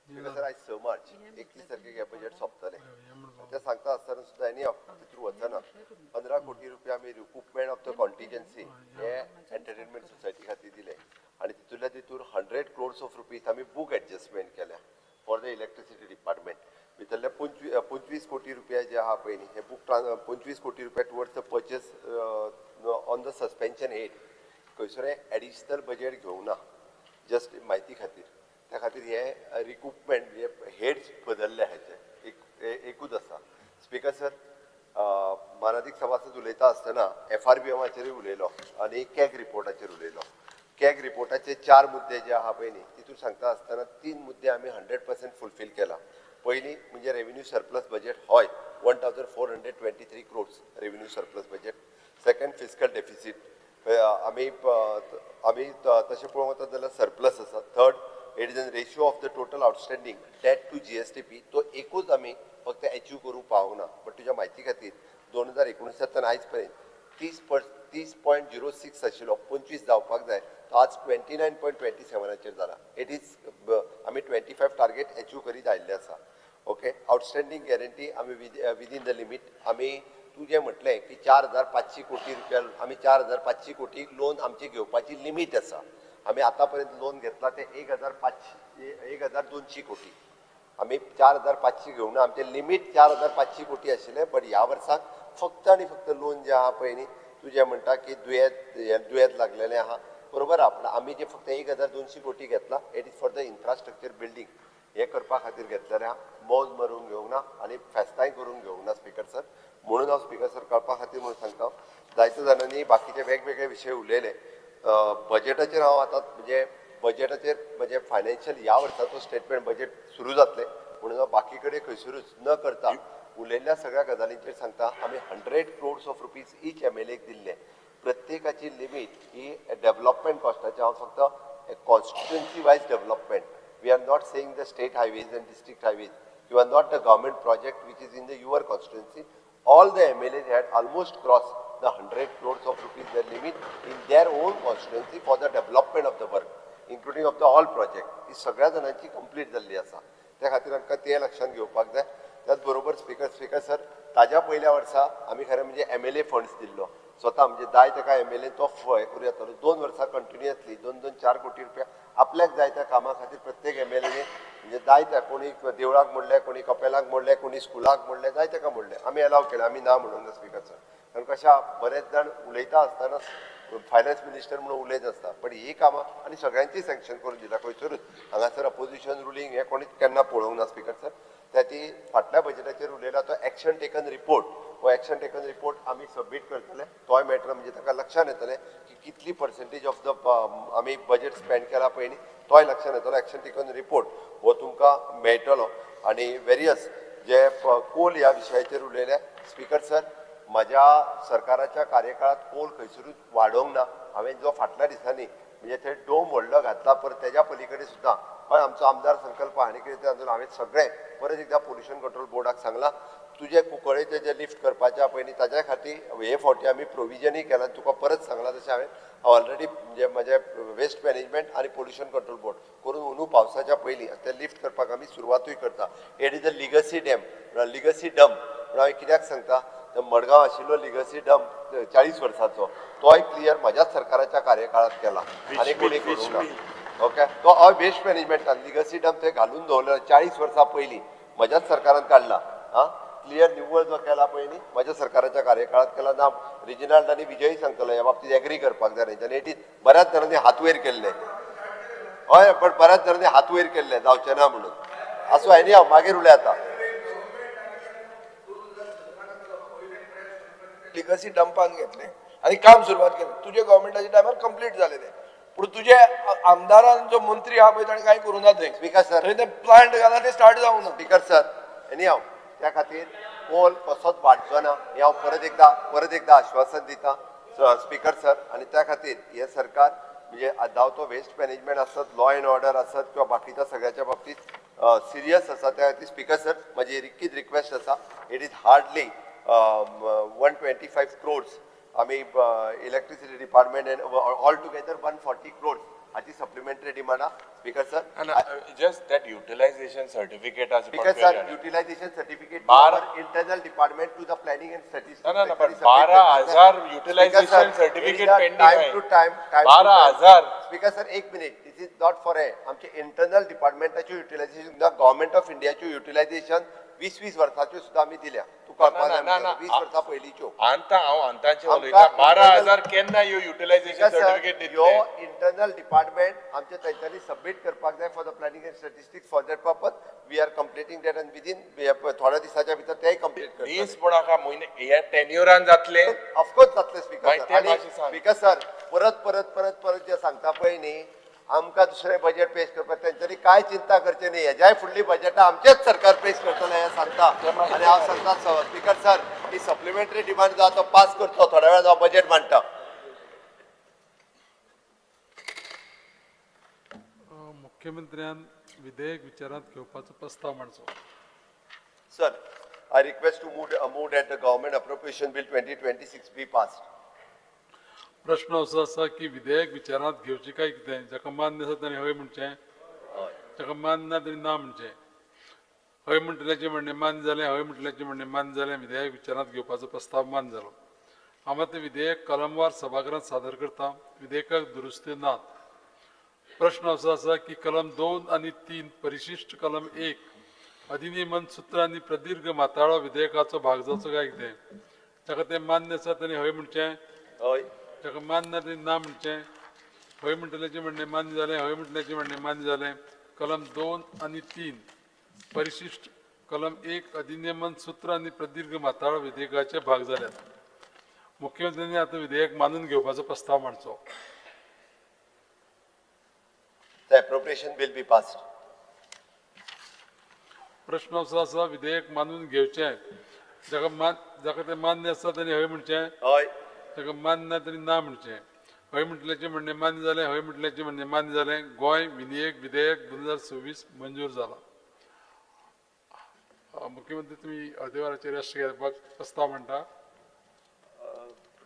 Speaker sir, आयज 6 मार्च 31 तारखेक हें बजेट सोंपतलें. तें सांगता आसतना सुद्दां एनी तितून वचना. 15 कोटी रुपया आमी रिकूपमेंट ऑफ the कॉन्टिजन्सी हे एंटरटेनमेंट सोसायटी खातीर दिले आनी तितूंतल्या तितूर 100 क्रोर्स ऑफ रुपीज आमी बूक एडजस्टमेंट केल्या फॉर the electricity department. भितरले 25 कोटी रुपया जे आहा पळय न्ही, हे बूक 25 कोटी रुपया towards the purchase on the suspension head. खंयसर एडिशनल बजेट घेवंक ना, जस्ट म्हायती खातीर. त्या खातीर हे रिकूपमेंट हे हेड्स बदलले हेचे एकूच आसा. स्पीकर सर, मानादीक सभासद उलयता आसतना FRBMाचेरूय उलयलो आनी कॅग रिपोर्टाचेर उलयलो. कॅग रिपोर्टाचे 4 मुद्दे जे आहा पळय न्ही तितून सांगता आसतना 3 मुद्दे आमी 100% फुलफील केला. पयली म्हणजे रेव्हेन्यू सरप्लस बजेट हय 1423 crores revenue surplus budget. Second fiscal deficit आमी आमी तशें पळोवंक वता जाल्यार सरप्लस आसा. Third it is an ratio of the total outstanding debt to GSDP तो एकूच आमी फक्त एचीव करूंक पावूंक ना. बट तुज्या म्हायती खातीर 2019 आयज पर्यंत 30.06 आशिल्लो, 25 जावपाक जाय, तो आज 29.27 जाला. It is आमी 25 टार्गेट एचीव करीत आयिल्ले आसा. ओके, आउटस्टँडींग गॅरंटी आमी विदीन the limit. आमी तुजें म्हटलें की 4500 कोटी रुपया आमी 4500 कोटी लोन आमची घेवपाची लिमीट आसा. आमी आतां पर्यंत लोन घेतला ते 1200 कोटी. आमी 4500 घेवना, आमचें लिमीट 4500 कोटी आशिल्लें. बट ह्या वर्साक फक्त आनी फक्त लोन जें आहा पळय न्ही तुजें म्हणटा की दुयेंत लागलेलें आहा, बरोबर आहा. पूण आमी जें फक्त 1200 कोटी घेतला it is for the infrastructure building हें करपा खातीर घेतलेलें आहा. मौज मारून घेवंक ना आनी फेस्तांय करून घेवंक ना स्पिकर सर. म्हणून हांव स्पिकर सर कळपा खातीर म्हणून सांगता. जायते जाणांनी बाकीचे वेगवेगळे विशय उलयले. बजेटाचेर हांव आतां म्हणजे बजेटाचेर म्हणजे फायनान्शियल ह्या वर्साचो स्टेटमेंट बजेट सुरू जातलें म्हणून हांव बाकी कडेन खंयसरूच न करता उलयल्ल्या सगळ्या गजालींचेर सांगता. आमी 100 crores of rupees each MLA दिल्ले. प्रत्येकाची लिमीट ही डेव्हलपमेंट कॉस्टाची. हांव फक्त constituency wise development, we are not saying the state highways and district highways किंवा not the government project which is in the your constituency. All the MLAs had almost crossed the 100 crores of rupees their limit in their own constituency for the development of the work, including of the all project. ही सगळ्या जाणांची complete जाल्ली आसा. त्या खातीर आमकां तें लक्षांत घेवपाक जाय. त्याच बरोबर स्पिकर सर, ताज्या पयल्या वर्सा आमी खरें म्हणजे MLA funds दिल्लो स्वता, म्हणजे जाय ताका MLA तो हें करूं येतालो. 2 वर्सां कंटिन्युअसली 2-2 4 कोटी रुपया आपल्याक जाय त्या कामा खातीर प्रत्येक MLA म्हणजे जाय त्या कोणी देवळाक मोडले, कोणी कपेलाक मोडले, कोणी स्कुलाक मोडले, जाय ताका मोडले, आमी एलाव केलें. आमी ना म्हणूंक ना स्पिकर सर. कारण कशें बरेच जाण उलयता आसतना फायनान्स मिनिस्टर म्हणून उलयत आसता, पण ही कामां आनी सगळ्यांची सँक्शन करून दिला खंयसरूच. हांगासर अपोजिशन रुलींग हें कोणीच केन्ना पळोवंक ना स्पिकर सर. त्या ती फाटल्या बजेटाचेर उलयला तो एक्शन टेकन रिपोर्ट, हो एक्शन टेकन रिपोर्ट आमी सबमीट करतले. तोय मॅटर म्हणजे ताका लक्षांत येतलें की कितली पर्सेंटेज ऑफ the आमी बजेट स्पेंड केला पळय न्ही तोय लक्षांत येतलो. एक्शन टेकन रिपोर्ट हो तुमकां मेळटलो. आनी वेरियस जे कोल ह्या विशयाचेर उलयले स्पिकर सर, म्हज्या सरकाराच्या कार्यकाळात कोल खंयसरूच वाडोवंक ना. हांवें जो फाटल्या दिसांनी म्हणजे थंय डोम व्हडलो घातला, परत तेज्या पलीकडे सुद्दां हय आमचो आमदार संकल्प आनी कितें तें हांवें सगळें परत एकदां पोल्युशन कंट्रोल बोर्डाक सांगलां तुजे कुंकळेचे जे लिफ्ट करपाचे पळय न्ही ताज्या खातीर हे फावटी आमी प्रोविजनूय केलां. तुका परत सांगलां तशें हांवें ऑलरेडी म्हणजे म्हजें वेस्ट मॅनेजमेंट आनी पोल्युशन कंट्रोल बोर्ड करून अंदू पावसाच्या पयलीं तें लिफ्ट करपाक आमी सुरवातूय करता. It is a legacy dam, legacy dump. म्हणून हांवें कित्याक सांगता, मडगांव आशिल्लो लिगसी डंप 40 वर्सांचो तोय क्लियर म्हज्याच सरकाराच्या कार्यकाळात केला आनी कोणी करूंक ना. ओके, तो हय वेस्ट मॅनेजमेंटान लिगसी डंप थंय घालून दवरलो 40 वर्सां पयलीं म्हज्याच सरकारान काडला. आं, क्लियर निव्वळ जो केला पळय न्ही म्हज्या सरकाराच्या कार्यकाळात केला ना. रिजिनाल्ड आनी विजय सांगतलो ह्या बाबतीत एग्री करपाक जाय तेंच्यांनी. It is बऱ्याच जाणांनी हात वयर केल्ले, हय, पण बऱ्याच जाणांनी हात वयर केल्ले जावचें ना म्हणून. आसूं, आनी हांव मागीर उलय आतां. लिगसी डंपान घेतलें आनी काम सुरवात केलें. तुजे गव्हर्मेंटाच्या टायमार कंप्लीट जालें तें, पूण तुजे आमदारान जो मंत्री आहा पळय ताणें कांय करूं ना थंय. स्पिकर सर, थंय ते प्लांट घाला ते स्टार्ट जावंक ना. स्पिकर सर, आनी हांव त्या खातीर कोल कसोच वाडचो ना हें हांव परत एकदां आश्वासन दिता स्पिकर सर. आनी त्या खातीर हें सरकार म्हणजे जावं तो वेस्ट मॅनेजमेंट आसत, लॉ एंड ऑर्डर आसत किंवा बाकीच्या सगळ्याच्या बाबतीत सिरियस आसा. त्या खातीर स्पिकर सर म्हजी रिक्कीच रिक्वेस्ट आसा, it is hardly 125 crores आमी electricity department and all together 140 crores हाची सप्लिमेंटरी डिमांड आहा speaker sir. Just that utilization certificate as speaker sir, utilization certificate internal department to the planning and statistics. ना ना, पण 12,000 utilisation certificate pending आहे. Time to time 12,000. Speaker sir एक minute, this is not for a आमचे internal डिपार्टमेंटाच्यो utilisation, government of इंडियाच्यो utilisation 20-20 वर्साच्यो सुद्दां आमी दिल्या. तुका 20 वर्सां पयलींच्यो. आतां हांव अंताचे उलयता. 12,000 केन्ना ह्यो युटिलायझेशन सर्टिफिकेट दितले? ह्यो इंटरनल डिपार्टमेंट आमचे तांच्यांनी सबमीट करपाक जाय for the planning and statistics. For that purpose we are completing that and within थोड्या दिसाच्या भितर तेय कंप्लीट करतले. दीस पूण आहा म्हयने ह्या टेन्युरान जातले? ऑफकोर्स जातले स्पीकर सर. आनी स्पीकर सर परत परत परत परत जे सांगता पळय न्ही, आमकां दुसरें बजेट पेश करपाक तेंच्यांनी कांय चिंता करचें न्ही. हेज्याय फुडलीं बजेटां आमचेच सरकार पेश करतलें हें सांगता. आनी हांव सांगता स्पीकर सर ही सप्लिमेंटरी डिमांड जो आतां पास करचो, थोड्या वेळान हांव बजेट मांडटा. मुख्यमंत्र्यान विधेयक विचारांत घेवपाचो प्रस्ताव मांडचो. Sir, I request to move that the government appropriation bill 2026 be passed. प्रश्न असो आसा की विधेयक विचारांत घेवचें काय कितें? जाका मान्य आसा ताणें हय म्हणचें, जाका मान्य ना ताणें ना म्हणचें. हय म्हणटल्याचें म्हणणें मान्य जालें, हय म्हणटल्याचें म्हणणें मान्य जालें, विधेयक विचारांत घेवपाचो प्रस्ताव मान्य जालो. हांव आतां विधेयक कलमवार सभागृहांत सादर करता. विधेयकाक दुरुस्त्यो नात. प्रश्न असो आसा की कलम 2 आनी 3 परिशिष्ट कलम 1 अधिनियमन सूत्र आनी प्रदीर्घ माताळो विधेयकाचो भाग जावचो काय कितें? जाका तें मान्य आसा ताणें हय म्हणचें, हय, ताका मान्य ना ताणें ना म्हणचें. हय म्हणटल्याचें म्हणणें मान्य जालें, हय म्हणटल्याचें म्हणणें मान्य जालें. कलम 2 आनी 3 परिशिष्ट कलम 1 अधिनियमन सूत्र आनी प्रदीर्घ माताळो विधेयकाचे भाग जाल्यात. मुख्यमंत्र्यांनी आतां विधेयक मानून घेवपाचो प्रस्ताव मांडचो. The appropriation bill be passed. प्रश्न असो आसा विधेयक मानून घेवचें. जाका तें मान्य आसा ताणें हय म्हणचें, हय, ताका मान्य ना ताणें ना म्हणचें. हय म्हणटल्याचें म्हणणें मान्य जालें, हय म्हणटल्याचें म्हणणें मान्य जालें. गोंय विधेयक विधेयक 2026 मंजूर जाला. मुख्यमंत्री तुमी अर्दे वराचेर रेस्ट घेवपाक प्रस्ताव म्हणटा?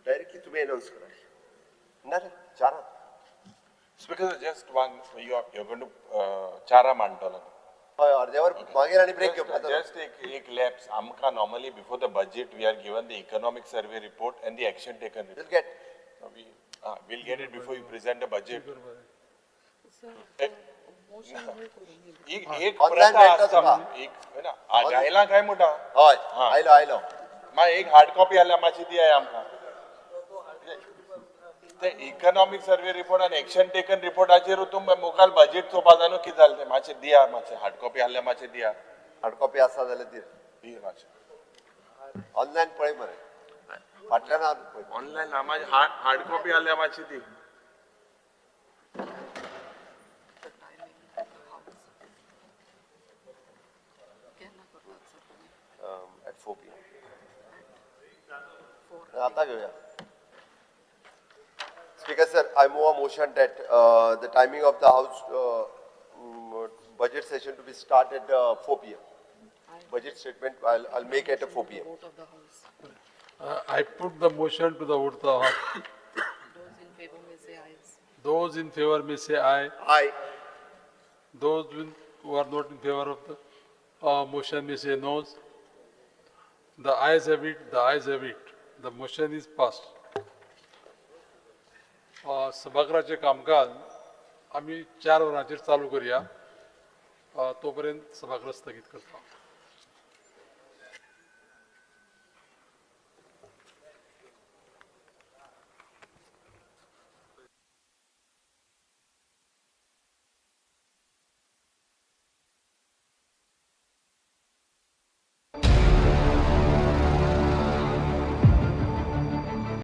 डायरेक्टली तुमी अनावन्स करा. ना चारां. Speaker just one, you are going to चारां मांडटलो. हय, अर्दे वर मागीर आनी ब्रेक घेवपाचो. जस्ट एक लॅप्स. आमकां normally before the budget we are given the economic survey report and the action taken report. We'll get it before you present the budget. एक online मेळटा तुका. एक आयला काय म्हणटा? हय, आयलो आयलो. मागीर एक हार्ड कॉपी आयल्या मातशी दी आमकां. ते इकॉनॉमिक सर्वे रिपोर्ट आनी एक्शन टेकन रिपोर्टाचेर तूं मुखार बजेट चोवपा जाय न्हू कितें जालें तें. मातशें दिया, मातशें हार्ड कॉपी आसल्यार मातशें दिया. हार्ड कॉपी आसा जाल्यार दी. दी मातशें. ऑनलायन पळय मरे, फाटल्यान पळय. ऑनलायन ना, मातशें हार्ड कॉपी आसल्यार मातशी दी. At 4 PM. आतां घेवया. Speaker sir, I move a motion that the timing of the House budget session to be started at 4 PM. Budget statement I'll make at 4 PM. I put the motion to the vote of the House. Those in favor may say aye. Those in favor may say aye. Aye. Those who are not in favor of the motion may say no. The ayes have it. The ayes have it. The motion is passed. सभागृहाचें कामकाज आमी 4 वरांचेर चालू करुया. तोपर्यंत सभागृह स्थगीत करता.